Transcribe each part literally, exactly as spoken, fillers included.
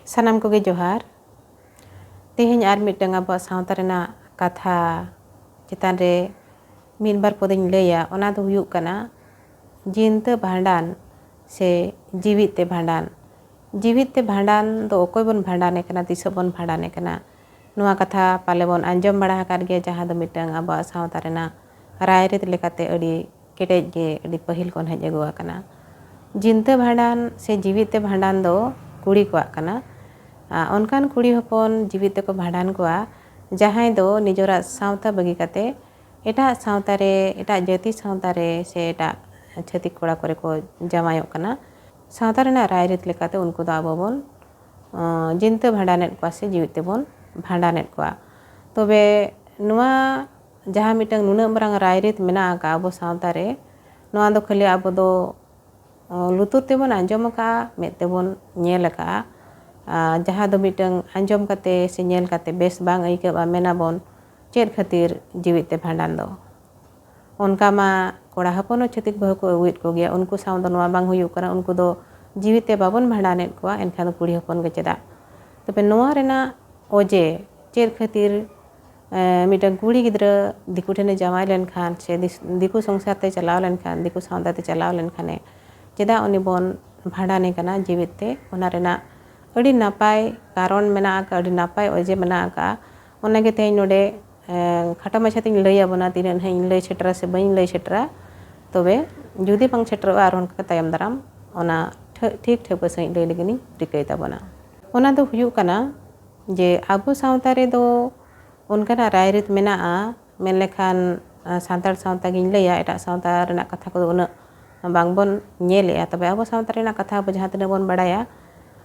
ᱥᱟᱱᱟᱢ ᱠᱚᱜᱮ ᱡᱚᱦᱟᱨ᱾ ᱛᱮᱦᱮᱧ ᱟᱨ ᱢᱤᱫᱴᱟᱝ ᱟᱵᱚᱣᱟᱜ ᱥᱟᱶᱛᱟ ᱨᱮᱱᱟᱜ ᱠᱟᱛᱷᱟ ᱪᱮᱛᱟᱱ ᱨᱮ ᱢᱤᱫ ᱵᱟᱨ ᱯᱚᱫᱤᱧ ᱞᱟᱹᱭᱟ᱾ ᱚᱱᱟ ᱫᱚ ᱦᱩᱭᱩᱜ ᱠᱟᱱᱟ ᱡᱤᱱᱛᱟᱹ ᱵᱷᱟᱸᱰᱟᱱ ᱥᱮ ᱡᱤᱣᱤᱫ ᱛᱮ ᱵᱷᱟᱸᱰᱟᱱ᱾ ᱡᱤᱣᱤᱫ ᱛᱮ ᱵᱷᱟᱸᱰᱟᱱ ᱫᱚ ᱚᱠᱚᱭ ᱵᱚᱱ ᱵᱷᱟᱸᱰᱟᱱᱮ ᱠᱟᱱᱟ, ᱛᱤᱥᱚᱜ ᱵᱚᱱ ᱵᱷᱟᱸᱰᱟᱱᱮ ᱠᱟᱱᱟ, ᱱᱚᱣᱟ ᱠᱟᱛᱷᱟ ᱯᱟᱞᱮ ᱵᱚᱱ ᱟᱸᱡᱚᱢ ᱵᱟᱲᱟ ᱟᱠᱟᱫ ᱜᱮᱭᱟ, ᱡᱟᱦᱟᱸ ᱫᱚ ᱢᱤᱫᱴᱟᱝ ᱟᱵᱚᱣᱟᱜ ᱥᱟᱶᱛᱟ ᱨᱮᱱᱟᱜ ᱨᱟᱭᱨᱤᱛ ᱞᱮᱠᱟᱛᱮ ᱟᱹᱰᱤ ᱠᱮᱴᱮᱡ ᱜᱮ ᱟᱹᱰᱤ ᱯᱟᱹᱦᱤᱞ ᱠᱷᱚᱱ ᱦᱮᱡ ᱟᱹᱜᱩ ᱟᱠᱟᱱᱟ᱾ ᱡᱤᱱᱛᱟᱹ ᱵᱷᱟᱸᱰᱟᱱ ᱥᱮ ᱡᱤᱣᱤᱫ ᱛᱮ ᱵᱷᱟᱸᱰᱟᱱ ᱫᱚ ᱠᱩᱲᱤ ᱠᱚᱣᱟᱜ ᱠᱟᱱᱟ᱾ ᱟᱨ ᱚᱱᱠᱟᱱ ᱠᱩᱲᱤ ᱦᱚᱯᱚᱱ ᱡᱤᱣᱤᱫ ᱛᱮᱠᱚ ᱵᱷᱟᱸᱰᱟᱱ ᱠᱚᱣᱟ, ᱡᱟᱦᱟᱸᱭ ᱫᱚ ᱱᱤᱡᱚᱨᱟᱜ ᱥᱟᱶᱛᱟ ᱵᱟᱹᱜᱤ ᱠᱟᱛᱮ ᱮᱴᱟᱜ ᱥᱟᱶᱛᱟ ᱨᱮ, ᱮᱴᱟᱜ ᱡᱟᱹᱛᱤ ᱥᱟᱶᱛᱟ ᱨᱮ ᱥᱮ ᱮᱴᱟᱜ ᱪᱷᱟᱹᱛᱤᱠ ᱠᱚᱲᱟ ᱠᱚᱨᱮ ᱠᱚ ᱡᱟᱶᱟᱭᱚᱜ ᱠᱟᱱᱟ᱾ ᱥᱟᱶᱛᱟ ᱨᱮᱱᱟᱜ ᱨᱟᱭᱨᱤᱛ ᱞᱮᱠᱟᱛᱮ ᱩᱱᱠᱩ ᱫᱚ ᱟᱵᱚ ᱵᱚᱱ, ᱟᱸ, ᱡᱤᱱᱛᱟᱹ ᱵᱷᱟᱸᱰᱟᱱᱮᱫ ᱠᱚᱣᱟ ᱥᱮ ᱡᱤᱣᱤᱫ ᱛᱮᱵᱚᱱ ᱵᱷᱟᱸᱰᱟᱱᱮᱫ ᱠᱚᱣᱟ᱾ ᱛᱚᱵᱮ ᱱᱚᱣᱟ ᱡᱟᱦᱟᱸ ᱢᱤᱫᱴᱟᱝ ᱱᱩᱱᱟᱹᱜ ᱢᱟᱨᱟᱝ ᱨᱟᱭᱨᱤᱛ ᱢᱮᱱᱟᱜ ᱟᱠᱟᱫ ᱟᱵᱚ ᱥᱟᱶᱛᱟ ᱨᱮ, ᱱᱚᱣᱟ ᱫᱚ ᱠᱷᱟᱹᱞᱤ ᱟᱵᱚ ᱫᱚ, ᱚ, ᱞᱩᱛᱩᱨ ᱛᱮᱵᱚᱱ ᱟᱸᱡᱚᱢ ᱟᱠᱟᱫᱼᱟ, ᱢᱮᱫ ᱛᱮᱵᱚᱱ ᱧᱮᱞ ᱟᱠᱟᱫᱼᱟ᱾ ᱟᱨ ᱡᱟᱦᱟᱸ ᱫᱚ ᱢᱤᱫᱴᱟᱝ ᱟᱸᱡᱚᱢ ᱠᱟᱛᱮ ᱥᱮ ᱧᱮᱞ ᱠᱟᱛᱮ ᱵᱮᱥ ᱵᱟᱝ ᱟᱹᱭᱠᱟᱹᱜᱼᱟ, ᱢᱮᱱᱟᱵᱚᱱ, "ᱪᱮᱫ ᱠᱷᱟᱹᱛᱤᱨ ᱡᱤᱣᱤᱫ ᱛᱮ ᱵᱷᱟᱸᱰᱟᱱ ᱫᱚ?" ᱚᱱᱠᱟ ᱢᱟ ᱠᱚᱲᱟ ᱦᱚᱯᱚᱱ ᱦᱚᱸ ᱪᱷᱟᱹᱛᱤᱠ ᱵᱟᱹᱦᱩ ᱠᱚ ᱟᱹᱜᱩᱭᱮᱫ ᱠᱚᱜᱮᱭᱟ, ᱩᱱᱠᱩ ᱥᱟᱶ ᱫᱚ ᱱᱚᱣᱟ ᱵᱟᱝ ᱦᱩᱭᱩᱜ ᱠᱟᱱᱟ, ᱩᱱᱠᱩ ᱫᱚ ᱡᱤᱣᱤᱫ ᱛᱮ ᱵᱟᱵᱚᱱ ᱵᱷᱟᱸᱰᱟᱱᱮᱫ ᱠᱚᱣᱟ, ᱮᱱᱠᱷᱟᱱ ᱫᱚ ᱠᱩᱲᱤ ᱦᱚᱯᱚᱱ ᱜᱮ ᱪᱮᱫᱟᱜ? ᱛᱚᱵᱮ ᱱᱚᱣᱟ ᱨᱮᱱᱟᱜ ᱚᱡᱮ ᱪᱮᱫ ᱠᱷᱟᱹᱛᱤᱨ ᱮ, ᱢᱤᱫᱴᱟᱝ ᱠᱩᱲᱤ ᱜᱤᱫᱽᱨᱟᱹ ᱫᱤᱠᱩ ᱴᱷᱮᱱᱮ ᱡᱟᱶᱟᱭ ᱞᱮᱱᱠᱷᱟᱱ ᱥᱮ ᱫᱤᱥ-, ᱫᱤᱠᱩ ᱥᱚᱝᱥᱟᱨ ᱛᱮ ᱪᱟᱞᱟᱣ ᱞᱮᱱᱠᱷᱟᱱ, ᱫᱤᱠᱩ ᱥᱟᱶᱛᱟ ᱛᱮ ᱪᱟᱞᱟᱣ ᱞᱮᱱᱠᱷᱟᱱᱮ, ᱪᱮᱫᱟᱜ ᱩᱱᱤ ᱵᱚᱱ ᱵᱷᱟᱸᱰᱟᱱᱮ ᱠᱟᱱᱟ ᱡᱤᱣᱤᱫ ᱛᱮ? ᱚᱱᱟ ᱨᱮᱱᱟᱜ ᱟᱹᱰᱤ ᱱᱟᱯᱟᱭ ᱠᱟᱨᱚᱱ ᱢᱮᱱᱟᱜ ᱟᱠᱟᱫᱼᱟ, ᱟᱹᱰᱤ ᱱᱟᱯᱟᱭ ᱚᱡᱮ ᱢᱮᱱᱟᱜ ᱟᱠᱟᱫᱼᱟ᱾ ᱚᱱᱟᱜᱮ ᱛᱮᱦᱮᱧ ᱱᱚᱰᱮ, ᱮ, ᱠᱷᱟᱴᱚ ᱢᱟᱪᱷᱟ ᱛᱮᱧ ᱞᱟᱹᱭ ᱟᱵᱚᱱᱟ, ᱛᱤᱱᱟᱹᱜ ᱱᱟᱦᱟᱜ ᱤᱧ ᱞᱟᱹᱭ ᱥᱮᱴᱮᱨᱟ ᱥᱮ ᱵᱟᱹᱧ ᱞᱟᱹᱭ ᱥᱮᱴᱮᱨᱟ᱾ ᱛᱚᱵᱮ ᱡᱩᱫᱤ ᱵᱟᱝ ᱥᱮᱴᱮᱨᱚᱜᱼᱟ, ᱟᱨᱦᱚᱸ ᱚᱱᱠᱟ ᱛᱟᱭᱚᱢ ᱫᱟᱨᱟᱢ ᱚᱱᱟ ᱴᱷᱟᱹ-, ᱴᱷᱤᱠ ᱴᱷᱟᱹᱣᱠᱟᱹ ᱥᱟᱺᱦᱤᱡ ᱞᱟᱹᱭ ᱞᱟᱹᱜᱤᱫ ᱤᱧ ᱨᱤᱠᱟᱹᱭ ᱛᱟᱵᱚᱱᱟ᱾ ᱚᱱᱟ ᱫᱚ ᱦᱩᱭᱩᱜ ᱠᱟᱱᱟ ᱡᱮ ᱟᱵᱚ ᱥᱟᱶᱛᱟ ᱨᱮᱫᱚ ᱚᱱᱠᱟᱱᱟᱜ ᱨᱟᱭᱨᱤᱛ ᱢᱮᱱᱟᱜᱼᱟ, ᱢᱮᱱ ᱞᱮᱠᱷᱟᱱ, ᱟ, ᱥᱟᱱᱛᱟᱲ ᱥᱟᱶᱛᱟ ᱜᱤᱧ ᱞᱟᱹᱭᱟ, ᱮᱴᱟᱜ ᱥᱟᱶᱛᱟ ᱨᱮᱱᱟᱜ ᱠᱟᱛᱷᱟ ᱠᱚᱫᱚ ᱩᱱᱟᱹᱜ ᱵᱟᱝᱵᱚᱱ ᱧᱮᱞᱮᱜᱼᱟ᱾ ᱛᱚᱵᱮ ᱟᱵᱚ ᱥᱟᱶᱛᱟ ᱨᱮᱱᱟᱜ ᱠᱟᱛᱷᱟ ᱟᱵᱚ ᱡᱟᱦᱟᱸ ᱛᱤᱱᱟᱹᱜ ᱵᱚᱱ ᱵᱟᱲᱟᱭᱟ,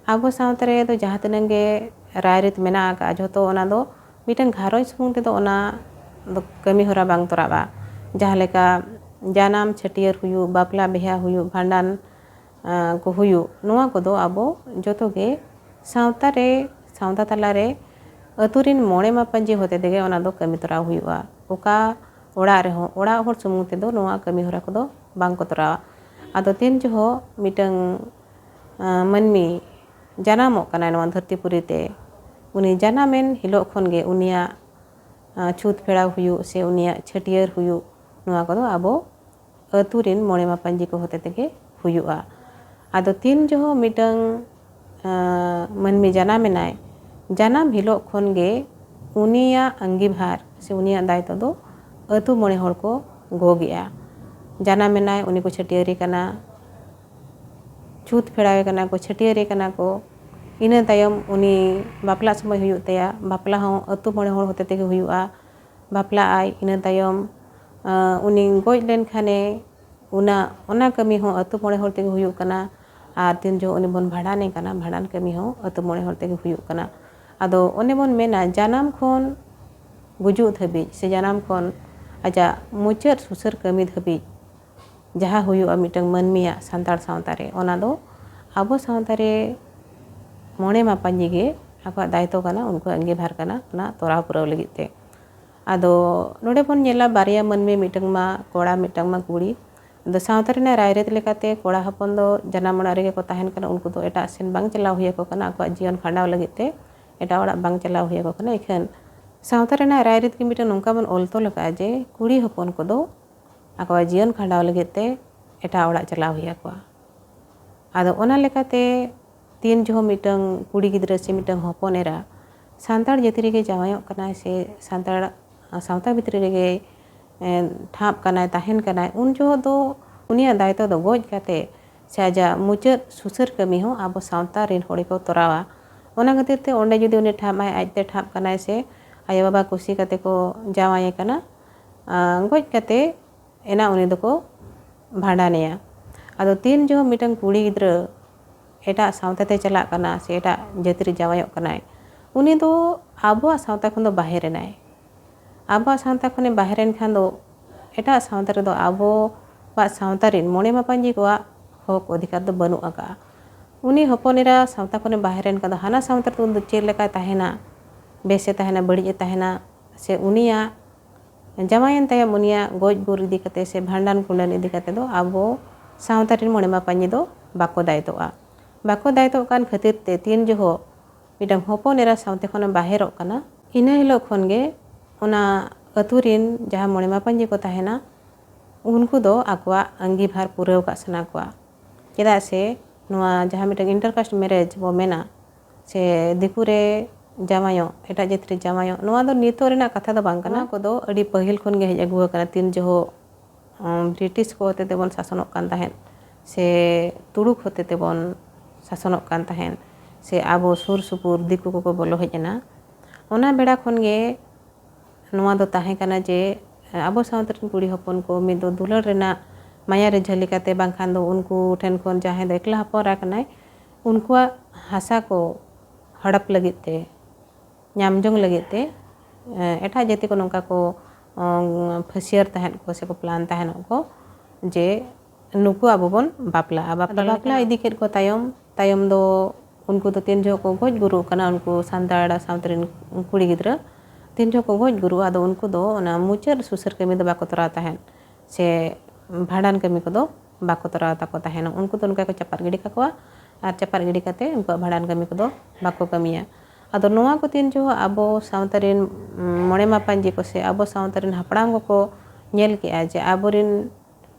ᱟᱵᱚ ᱥᱟᱶᱛᱟ ᱨᱮᱫᱚ ᱡᱟᱦᱟᱸ ᱛᱤᱱᱟᱹᱜ ᱜᱮ ᱨᱟᱭᱨᱤᱛ ᱢᱮᱱᱟᱜ ᱟᱠᱟᱫᱼᱟ, ᱡᱷᱚᱛᱚ ᱚᱱᱟ ᱫᱚ ᱢᱤᱫᱴᱟᱝ ᱜᱷᱟᱨᱚᱸᱡᱽ ᱥᱩᱢᱩᱝ ᱛᱮᱫᱚ ᱚᱱᱟ ᱫᱚ ᱠᱟᱹᱢᱤ ᱦᱚᱨᱟ ᱵᱟᱝ ᱛᱚᱨᱟᱜᱼᱟ᱾ ᱡᱟᱦᱟᱸ ᱞᱮᱠᱟ ᱡᱟᱱᱟᱢ, ᱪᱷᱟᱹᱴᱭᱟᱹᱨ ᱦᱩᱭᱩᱜ, ᱵᱟᱯᱞᱟ ᱵᱤᱦᱟᱹ ᱦᱩᱭᱩᱜ, ᱵᱷᱟᱸᱰᱟᱱ, ᱟ, ᱠᱚ ᱦᱩᱭᱩᱜ, ᱱᱚᱣᱟ ᱠᱚᱫᱚ ᱟᱵᱚ ᱡᱚᱛᱚ ᱜᱮ ᱥᱟᱶᱛᱟ ᱨᱮ, ᱥᱟᱶᱛᱟ ᱛᱟᱞᱟ ᱨᱮ ᱟᱹᱛᱩ ᱨᱮᱱ ᱢᱚᱬᱮ ᱢᱟᱯᱟᱡᱤ ᱦᱚᱛᱮ ᱛᱮᱜᱮ ᱚᱱᱟ ᱫᱚ ᱠᱟᱹᱢᱤ ᱛᱚᱨᱟᱣ ᱦᱩᱭᱩᱜᱼᱟ᱾ ᱚᱠᱟ ᱚᱲᱟᱜ ᱨᱮᱦᱚᱸ ᱚᱲᱟᱜ ᱦᱚᱲ ᱥᱩᱢᱩᱝ ᱛᱮᱫᱚ ᱱᱚᱣᱟ ᱠᱟᱹᱢᱤ ᱦᱚᱨᱟ ᱠᱚᱫᱚ ᱵᱟᱝ ᱠᱚ ᱛᱚᱨᱟᱣᱟ᱾ ᱟᱫᱚ ᱛᱤᱱ ᱡᱚᱦᱚᱜ ᱢᱤᱫᱴᱟᱝ, ᱟ, ᱢᱟᱹᱱᱢᱤ ᱡᱟᱱᱟᱢᱚᱜ ᱠᱟᱱᱟᱭ ᱱᱚᱣᱟ ᱫᱷᱟᱹᱨᱛᱤ ᱯᱩᱨᱤ ᱛᱮ, ᱩᱱᱤ ᱡᱟᱱᱟᱢᱮᱱ ᱦᱤᱞᱳᱜ ᱠᱷᱚᱱ ᱜᱮ ᱩᱱᱤᱭᱟᱜ, ᱟᱸ, ᱪᱷᱩᱛ ᱯᱷᱮᱲᱟᱣ ᱦᱩᱭᱩᱜ ᱥᱮ ᱩᱱᱤᱭᱟᱜ ᱪᱷᱟᱹᱴᱭᱟᱹᱨ ᱦᱩᱭᱩᱜ, ᱱᱚᱣᱟ ᱠᱚᱫᱚ ᱟᱵᱚ ᱟᱹᱛᱩ ᱨᱮᱱ ᱢᱚᱬᱮ ᱢᱟᱯᱟᱧᱡᱤ ᱠᱚ ᱦᱚᱛᱮ ᱛᱮᱜᱮ ᱦᱩᱭᱩᱜᱼᱟ᱾ ᱟᱫᱚ ᱛᱤᱱ ᱡᱚᱦᱚᱜ ᱢᱤᱫᱴᱟᱝ, ᱟᱸ, ᱢᱟᱹᱱᱢᱤ ᱡᱟᱱᱟᱢ ᱮᱱᱟᱭ, ᱡᱟᱱᱟᱢ ᱦᱤᱞᱳᱜ ᱠᱷᱚᱱ ᱜᱮ ᱩᱱᱤᱭᱟᱜ ᱟᱺᱜᱤᱵᱷᱟᱨ ᱥᱮ ᱩᱱᱤᱭᱟᱜ ᱫᱟᱭᱤᱛᱛᱚ ᱫᱚ ᱟᱹᱛᱩ ᱢᱚᱬᱮ ᱦᱚᱲ ᱠᱚ ᱜᱚᱜᱮᱜᱼᱟ᱾ ᱡᱟᱱᱟᱢ ᱮᱱᱟᱭ, ᱩᱱᱤ ᱠᱚ ᱪᱷᱟᱹᱴᱭᱟᱹᱨᱮ ᱠᱟᱱᱟ, ᱪᱷᱩᱛ ᱯᱷᱮᱲᱟᱣᱮ ᱠᱟᱱᱟ ᱠᱚ, ᱪᱷᱟᱹᱴᱭᱟᱹᱨᱮ ᱠᱟᱱᱟ ᱠᱚ᱾ ᱤᱱᱟᱹ ᱛᱟᱭᱚᱢ ᱩᱱᱤ ᱵᱟᱯᱞᱟᱜ ᱥᱚᱢᱚᱭ ᱦᱩᱭᱩᱜ ᱛᱟᱭᱟ, ᱵᱟᱯᱞᱟ ᱦᱚᱸ ᱟᱹᱛᱩ ᱢᱚᱬᱮ ᱦᱚᱲ ᱦᱚᱛᱮ ᱛᱮᱜᱮ ᱦᱩᱭᱩᱜᱼᱟ᱾ ᱵᱟᱯᱞᱟᱜ ᱟᱭ, ᱤᱱᱟᱹ ᱛᱟᱭᱚᱢ, ᱟᱸ, ᱩᱱᱤ ᱜᱚᱡ ᱞᱮᱱᱠᱷᱟᱱᱮ, ᱚᱱᱟ, ᱚᱱᱟ ᱠᱟᱹᱢᱤ ᱦᱚᱸ ᱟᱹᱛᱩ ᱢᱚᱬᱮ ᱦᱚᱲ ᱛᱮᱜᱮ ᱦᱩᱭᱩᱜ ᱠᱟᱱᱟ᱾ ᱟᱨ ᱛᱤᱱ ᱡᱚᱦᱚᱜ ᱩᱱᱤ ᱵᱚᱱ ᱵᱷᱟᱸᱰᱟᱱᱮ ᱠᱟᱱᱟ, ᱵᱷᱟᱸᱰᱟᱱ ᱠᱟᱹᱢᱤ ᱦᱚᱸ ᱟᱹᱛᱩ ᱢᱚᱬᱮ ᱦᱚᱲ ᱛᱮᱜᱮ ᱦᱩᱭᱩᱜ ᱠᱟᱱᱟ᱾ ᱟᱫᱚ ᱚᱱᱮ ᱵᱚᱱ ᱢᱮᱱᱟ, ᱡᱟᱱᱟᱢ ᱠᱷᱚᱱ ᱜᱩᱡᱩᱜ ᱫᱷᱟᱹᱵᱤᱡ ᱥᱮ ᱡᱟᱱᱟᱢ ᱠᱷᱚᱱ ᱟᱡᱟᱜ ᱢᱩᱪᱟᱹᱫ ᱥᱩᱥᱟᱹᱨ ᱠᱟᱹᱢᱤ ᱫᱷᱟᱹᱵᱤᱡ ᱡᱟᱦᱟᱸ ᱦᱩᱭᱩᱜᱼᱟ ᱢᱤᱫᱴᱟᱝ ᱢᱟᱹᱱᱢᱤᱭᱟᱜ ᱥᱟᱱᱛᱟᱲ ᱥᱟᱶᱛᱟ ᱨᱮ, ᱚᱱᱟ ᱫᱚ ᱟᱵᱚ ᱥᱟᱶᱛᱟ ᱨᱮ ᱢᱚᱬᱮ ᱢᱟᱯᱟᱧᱡᱤ ᱜᱮ ᱟᱠᱚᱣᱟᱜ ᱫᱟᱭᱤᱛᱛᱚ ᱠᱟᱱᱟ, ᱩᱱᱠᱩᱣᱟᱜ ᱟᱺᱜᱤᱵᱷᱟᱨ ᱠᱟᱱᱟ ᱚᱱᱟ ᱛᱚᱨᱟᱣ ᱯᱩᱨᱟᱹᱣ ᱞᱟᱹᱜᱤᱫ ᱛᱮ᱾ ᱟᱫᱚ ᱱᱚᱰᱮ ᱵᱚᱱ ᱧᱮᱞᱟ, ᱵᱟᱨᱭᱟ ᱢᱟᱹᱱᱢᱤ, ᱢᱤᱫᱴᱟᱝ ᱢᱟ ᱠᱚᱲᱟ, ᱢᱤᱫᱴᱟᱝ ᱢᱟ ᱠᱩᱲᱤ᱾ ᱟᱫᱚ ᱥᱟᱶᱛᱟ ᱨᱮᱱᱟᱜ ᱨᱟᱭᱨᱤᱛ ᱞᱮᱠᱟᱛᱮ ᱠᱚᱲᱟ ᱦᱚᱯᱚᱱ ᱫᱚ ᱡᱟᱱᱟᱢ ᱚᱲᱟᱜ ᱨᱮᱜᱮ ᱠᱚ ᱛᱟᱦᱮᱱ ᱠᱟᱱᱟ, ᱩᱱᱠᱩ ᱫᱚ ᱮᱴᱟᱜ ᱥᱮᱱ ᱵᱟᱝ ᱪᱟᱞᱟᱣ ᱦᱩᱭ ᱟᱠᱚ ᱠᱟᱱᱟ, ᱟᱠᱚᱣᱟᱜ ᱡᱤᱭᱚᱱ ᱠᱷᱟᱸᱰᱟᱣ ᱞᱟᱹᱜᱤᱫ ᱛᱮ ᱮᱴᱟᱜ ᱚᱲᱟᱜ ᱵᱟᱝ ᱪᱟᱞᱟᱣ ᱦᱩᱭ ᱟᱠᱚ ᱠᱟᱱᱟ᱾ ᱤᱠᱷᱟᱹᱱ ᱥᱟᱶᱛᱟ ᱨᱮᱱᱟᱜ ᱨᱟᱭᱨᱤᱛ ᱜᱮ ᱢᱤᱫᱴᱟᱝ ᱱᱚᱝᱠᱟ ᱵᱚᱱ ᱚᱞ ᱛᱚᱞ ᱟᱠᱟᱫᱼᱟ ᱡᱮ ᱠᱩᱲᱤ ᱦᱚᱯᱚᱱ ᱠᱚᱫᱚ ᱟᱠᱚᱣᱟᱜ ᱡᱤᱭᱚᱱ ᱠᱷᱟᱸᱰᱟᱣ ᱞᱟᱹᱜᱤᱫ ᱛᱮ ᱮᱴᱟᱜ ᱚᱲᱟᱜ ᱪᱟᱞᱟᱣ ᱦᱩᱭ ᱟᱠᱚᱣᱟ᱾ ᱟᱫᱚ ᱚᱱᱟ ᱞᱮᱠᱟᱛᱮ ᱛᱤᱱ ᱡᱚᱦᱚᱜ ᱢᱤᱫᱴᱟᱝ ᱠᱩᱲᱤ ᱜᱤᱫᱽᱨᱟᱹ ᱥᱮ ᱢᱤᱫᱴᱟᱝ ᱦᱚᱯᱚᱱ ᱮᱨᱟ ᱥᱟᱱᱛᱟᱲ ᱡᱟᱹᱛᱤ ᱨᱮᱜᱮ ᱡᱟᱶᱟᱭᱚᱜ ᱠᱟᱱᱟᱭ ᱥᱮ ᱥᱟᱱᱛᱟᱲ ᱥᱟᱶᱛᱟ ᱵᱷᱤᱛᱨᱤ ᱨᱮᱜᱮ, ᱮ, ᱴᱷᱟᱵ ᱠᱟᱱᱟᱭ, ᱛᱟᱦᱮᱱ ᱠᱟᱱᱟᱭ, ᱩᱱ ᱡᱚᱦᱚᱜ ᱫᱚ ᱩᱱᱤᱭᱟᱜ ᱫᱟᱭᱤᱛᱛᱚ ᱫᱚ ᱜᱚᱡ ᱠᱟᱛᱮ ᱥᱮ ᱟᱡᱟᱜ ᱢᱩᱪᱟᱹᱫ ᱥᱩᱥᱟᱹᱨ ᱠᱟᱹᱢᱤ ᱦᱚᱸ ᱟᱵᱚ ᱥᱟᱶᱛᱟ ᱨᱮᱱ ᱦᱚᱲ ᱜᱮᱠᱚ ᱛᱚᱨᱟᱣᱟ᱾ ᱚᱱᱟ ᱠᱷᱟᱹᱛᱤᱨ ᱛᱮ ᱚᱸᱰᱮ ᱡᱩᱫᱤ ᱩᱱᱤ ᱴᱷᱟᱵ ᱟᱭ, ᱟᱡᱛᱮ ᱴᱷᱟᱵ ᱠᱟᱱᱟᱭ ᱥᱮ ᱟᱭᱳᱼᱵᱟᱵᱟ ᱠᱩᱥᱤ ᱠᱟᱛᱮ ᱠᱚ ᱡᱟᱶᱟᱭᱮ ᱠᱟᱱᱟ, ᱟ, ᱜᱚᱡ ᱠᱟᱛᱮ ᱮᱱᱟ ᱩᱱᱤ ᱫᱚᱠᱚ ᱵᱷᱟᱸᱰᱟᱱᱮᱭᱟ᱾ ᱟᱫᱚ ᱛᱤᱱ ᱡᱚᱦᱚᱜ ᱢᱤᱫᱴᱟᱝ ᱠᱩᱲᱤ ᱜᱤᱫᱽᱨᱟᱹ ᱮᱴᱟᱜ ᱥᱟᱶᱛᱟ ᱛᱮ ᱪᱟᱞᱟᱜ ᱠᱟᱱᱟ ᱥᱮ ᱮᱴᱟᱜ ᱡᱟᱹᱛᱤ ᱨᱮ ᱡᱟᱶᱟᱭᱚᱜ ᱠᱟᱱᱟᱭ, ᱩᱱᱤ ᱫᱚ ᱟᱵᱚᱣᱟᱜ ᱥᱟᱶᱛᱟ ᱠᱷᱚᱱ ᱫᱚ ᱵᱟᱦᱮᱨ ᱮᱱᱟᱭ᱾ ᱟᱵᱚᱣᱟᱜ ᱥᱟᱶᱛᱟ ᱠᱷᱚᱱᱮ ᱵᱟᱦᱮᱨ ᱮᱱ ᱠᱷᱟᱱ ᱫᱚ ᱮᱴᱟᱜ ᱥᱟᱶᱛᱟ ᱨᱮᱫᱚ ᱟᱵᱚᱣᱟᱜ ᱥᱟᱶᱛᱟ ᱨᱮᱱ ᱢᱚᱬᱮ ᱢᱟᱯᱟᱧᱡᱤ ᱠᱚᱣᱟᱜ ᱦᱚᱠ ᱚᱫᱷᱤᱠᱟᱨ ᱫᱚ ᱵᱟᱹᱱᱩᱜ ᱟᱠᱟᱫᱼᱟ᱾ ᱩᱱᱤ ᱦᱚᱯᱚᱱ ᱮᱨᱟ ᱥᱟᱶᱛᱟ ᱠᱷᱚᱱᱮ ᱵᱟᱦᱮᱨ ᱮᱱ ᱠᱷᱟᱱ ᱫᱚ ᱦᱟᱱᱟ ᱥᱟᱶᱛᱟ ᱨᱮᱫᱚ ᱩᱱᱤ ᱫᱚ ᱪᱮᱫ ᱞᱮᱠᱟᱭ ᱛᱟᱦᱮᱱᱟ, ᱵᱮᱥᱮ ᱛᱟᱦᱮᱱᱟ, ᱵᱟᱹᱲᱤᱡ ᱮ ᱛᱟᱦᱮᱱᱟ, ᱥᱮ ᱩᱱᱤᱭᱟᱜ ᱡᱟᱶᱟᱭᱮᱱ ᱛᱟᱭᱚᱢ ᱩᱱᱤᱭᱟᱜ ᱜᱚᱡ ᱜᱩᱨ ᱤᱫᱤ ᱠᱟᱛᱮ ᱥᱮ ᱵᱷᱟᱸᱰᱟᱱ ᱠᱩᱸᱰᱟᱹᱱ ᱤᱫᱤ ᱠᱟᱛᱮ ᱫᱚ ᱟᱵᱚ ᱥᱟᱶᱛᱟ ᱨᱮᱱ ᱢᱚᱬᱮ ᱢᱟᱯᱟᱧᱡᱤ ᱫᱚ ᱵᱟᱠᱚ ᱫᱟᱭᱤᱛᱚᱜᱼᱟ᱾ ᱵᱟᱠᱚ ᱫᱟᱭᱤᱛᱚᱜ ᱠᱟᱱ ᱠᱷᱟᱹᱛᱤᱨ ᱛᱮ ᱛᱤᱱ ᱡᱚᱦᱚᱜ ᱢᱤᱫᱴᱟᱝ ᱦᱚᱯᱚᱱ ᱮᱨᱟ ᱥᱟᱶᱛᱮ ᱠᱷᱚᱱᱮ ᱵᱟᱦᱮᱨᱚᱜ ᱠᱟᱱᱟ, ᱤᱱᱟᱹ ᱦᱤᱞᱳᱜ ᱠᱷᱚᱱ ᱜᱮ ᱚᱱᱟ ᱟᱹᱛᱩ ᱨᱤᱱ ᱡᱟᱦᱟᱸ ᱢᱚᱬᱮ ᱢᱟᱯᱟᱧᱡᱤ ᱠᱚ ᱛᱟᱦᱮᱱᱟ, ᱩᱱᱠᱩ ᱫᱚ ᱟᱠᱚᱣᱟᱜ ᱟᱺᱜᱤᱵᱷᱟᱨ ᱯᱩᱨᱟᱹᱣ ᱠᱟᱜ ᱥᱟᱱᱟ ᱠᱚᱣᱟ᱾ ᱪᱮᱫᱟᱜ ᱥᱮ ᱱᱚᱣᱟ ᱡᱟᱦᱟᱸ ᱢᱤᱫᱴᱟᱝ ᱤᱱᱴᱟᱨ ᱠᱟᱥᱴ ᱢᱮᱨᱮᱡᱽ ᱵᱚ ᱢᱮᱱᱟ, ᱥᱮ ᱫᱤᱠᱩ ᱨᱮ ᱡᱟᱶᱟᱭᱚᱜ, ᱮᱴᱟᱜ ᱡᱟᱹᱛ ᱨᱮ ᱡᱟᱶᱟᱭᱚᱜ, ᱱᱚᱣᱟ ᱫᱚ ᱱᱤᱛᱚᱜ ᱨᱮᱱᱟᱜ ᱠᱟᱛᱷᱟ ᱫᱚ ᱵᱟᱝ ᱠᱟᱱᱟ᱾ ᱱᱚᱣᱟ ᱠᱚᱫᱚ ᱟᱹᱰᱤ ᱯᱟᱹᱦᱤᱞ ᱠᱷᱚᱱ ᱜᱮ ᱦᱮᱡ ᱟᱹᱜᱩ ᱟᱠᱟᱱᱟ᱾ ᱛᱤᱱ ᱡᱚᱦᱚᱜ ᱵᱨᱤᱴᱤᱥ ᱠᱚ ᱦᱚᱛᱮ ᱛᱮᱵᱚᱱ ᱥᱟᱥᱚᱱᱚᱜ ᱠᱟᱱ ᱛᱟᱦᱮᱸᱫ, ᱥᱮ ᱛᱩᱲᱩᱠ ᱦᱚᱛᱮ ᱛᱮᱵᱚᱱ ᱥᱟᱥᱚᱱᱚᱜ ᱠᱟᱱ ᱛᱟᱦᱮᱸᱫ, ᱥᱮ ᱟᱵᱚ ᱥᱩᱨ ᱥᱩᱯᱩᱨ ᱫᱤᱠᱩ ᱠᱚᱠᱚ ᱵᱚᱞᱚ ᱦᱮᱡ ᱮᱱᱟ, ᱚᱱᱟ ᱵᱮᱲᱟ ᱠᱷᱚᱱ ᱜᱮ ᱱᱚᱣᱟ ᱫᱚ ᱛᱟᱦᱮᱸ ᱠᱟᱱᱟ ᱡᱮ ᱟᱵᱚ ᱥᱟᱶᱛᱟ ᱨᱮᱱ ᱠᱩᱲᱤ ᱦᱚᱯᱚᱱ ᱠᱚ ᱢᱤᱫ ᱫᱚ ᱫᱩᱞᱟᱹᱲ ᱨᱮᱱᱟᱜ ᱢᱟᱭᱟ ᱨᱮ ᱡᱷᱟᱹᱞᱤ ᱠᱟᱛᱮ, ᱵᱟᱝᱠᱷᱟᱱ ᱫᱚ ᱩᱱᱠᱩ ᱴᱷᱮᱱ ᱠᱷᱚᱱ ᱡᱟᱦᱟᱸᱭ ᱫᱚ ᱮᱠᱞᱟ ᱦᱚᱯᱚᱱ ᱮᱨᱟ ᱠᱟᱱᱟᱭ, ᱩᱱᱠᱩᱣᱟᱜ ᱦᱟᱥᱟ ᱠᱚ ᱦᱚᱲᱚᱯ ᱞᱟᱹᱜᱤᱫ ᱛᱮ, ᱧᱟᱢ ᱡᱚᱝ ᱞᱟᱹᱜᱤᱫ ᱛᱮ, ᱮᱴᱟᱜ ᱡᱟᱹᱛᱤ ᱠᱚ ᱱᱚᱝᱠᱟ ᱠᱚ ᱯᱷᱟᱹᱥᱤᱭᱟᱹᱨ ᱛᱟᱦᱮᱸᱫ ᱠᱚ ᱥᱮᱠᱚ ᱯᱞᱟᱱ ᱛᱟᱦᱮᱱᱚᱜ ᱠᱚ ᱡᱮ ᱱᱩᱠᱩ ᱟᱵᱚ ᱵᱚᱱ ᱵᱟᱯᱞᱟᱜᱼᱟ᱾ ᱵᱟᱯᱞᱟ ᱟᱫᱚ ᱵᱟᱯᱞᱟ ᱞᱮᱠᱟᱱᱟᱜ ᱤᱫᱤ ᱠᱮᱫ ᱠᱚ ᱛᱟᱭᱚᱢ, ᱛᱟᱭᱚᱢ ᱫᱚ ᱩᱱᱠᱩ ᱫᱚ ᱛᱤᱱ ᱡᱚᱦᱚᱜ ᱠᱚ ᱜᱚᱡ ᱜᱩᱨᱩᱜ ᱠᱟᱱᱟ, ᱩᱱᱠᱩ ᱥᱟᱱᱛᱟᱲ ᱥᱟᱶᱛᱟ ᱨᱮᱱ ᱠᱩᱲᱤ ᱜᱤᱫᱽᱨᱟᱹ ᱛᱤᱱ ᱡᱚᱦᱚᱜ ᱠᱚ ᱜᱚᱡ ᱜᱩᱨᱩᱜᱼᱟ, ᱟᱫᱚ ᱩᱱᱠᱩ ᱫᱚ ᱚᱱᱟ ᱢᱩᱪᱟᱹᱫ ᱥᱩᱥᱟᱹᱨ ᱠᱟᱹᱢᱤ ᱫᱚ ᱵᱟᱠᱚ ᱛᱚᱨᱟᱣ ᱛᱟᱦᱮᱸᱫ, ᱥᱮ ᱵᱷᱟᱸᱰᱟᱱ ᱠᱟᱹᱢᱤ ᱠᱚᱫᱚ ᱵᱟᱠᱚ ᱛᱚᱨᱟᱣ ᱛᱟᱠᱚ ᱛᱟᱦᱮᱱᱟ᱾ ᱩᱱᱠᱩ ᱫᱚ ᱱᱚᱝᱠᱟ ᱠᱚ ᱪᱟᱯᱟᱫ ᱜᱤᱰᱤ ᱠᱟᱠᱚᱣᱟ ᱟᱨ ᱪᱟᱯᱟᱫ ᱜᱤᱰᱤ ᱠᱟᱛᱮ ᱩᱱᱠᱩᱣᱟᱜ ᱵᱷᱟᱸᱰᱟᱱ ᱠᱟᱹᱢᱤ ᱠᱚᱫᱚ ᱵᱟᱠᱚ ᱠᱟᱹᱢᱤᱭᱟ᱾ ᱟᱫᱚ ᱱᱚᱣᱟ ᱠᱚ ᱛᱤᱱ ᱡᱚᱦᱚᱜ ᱟᱵᱚ ᱥᱟᱶᱛᱟ ᱨᱮᱱ, ᱩᱢ, ᱢᱚᱬᱮ ᱢᱟᱯᱟᱧᱡᱤ ᱠᱚ ᱥᱮ ᱟᱵᱚ ᱥᱟᱶᱛᱟ ᱨᱮᱱ ᱦᱟᱯᱲᱟᱢ ᱠᱚᱠᱚ ᱧᱮᱞ ᱠᱮᱜᱼᱟ ᱡᱮ ᱟᱵᱚᱨᱮᱱ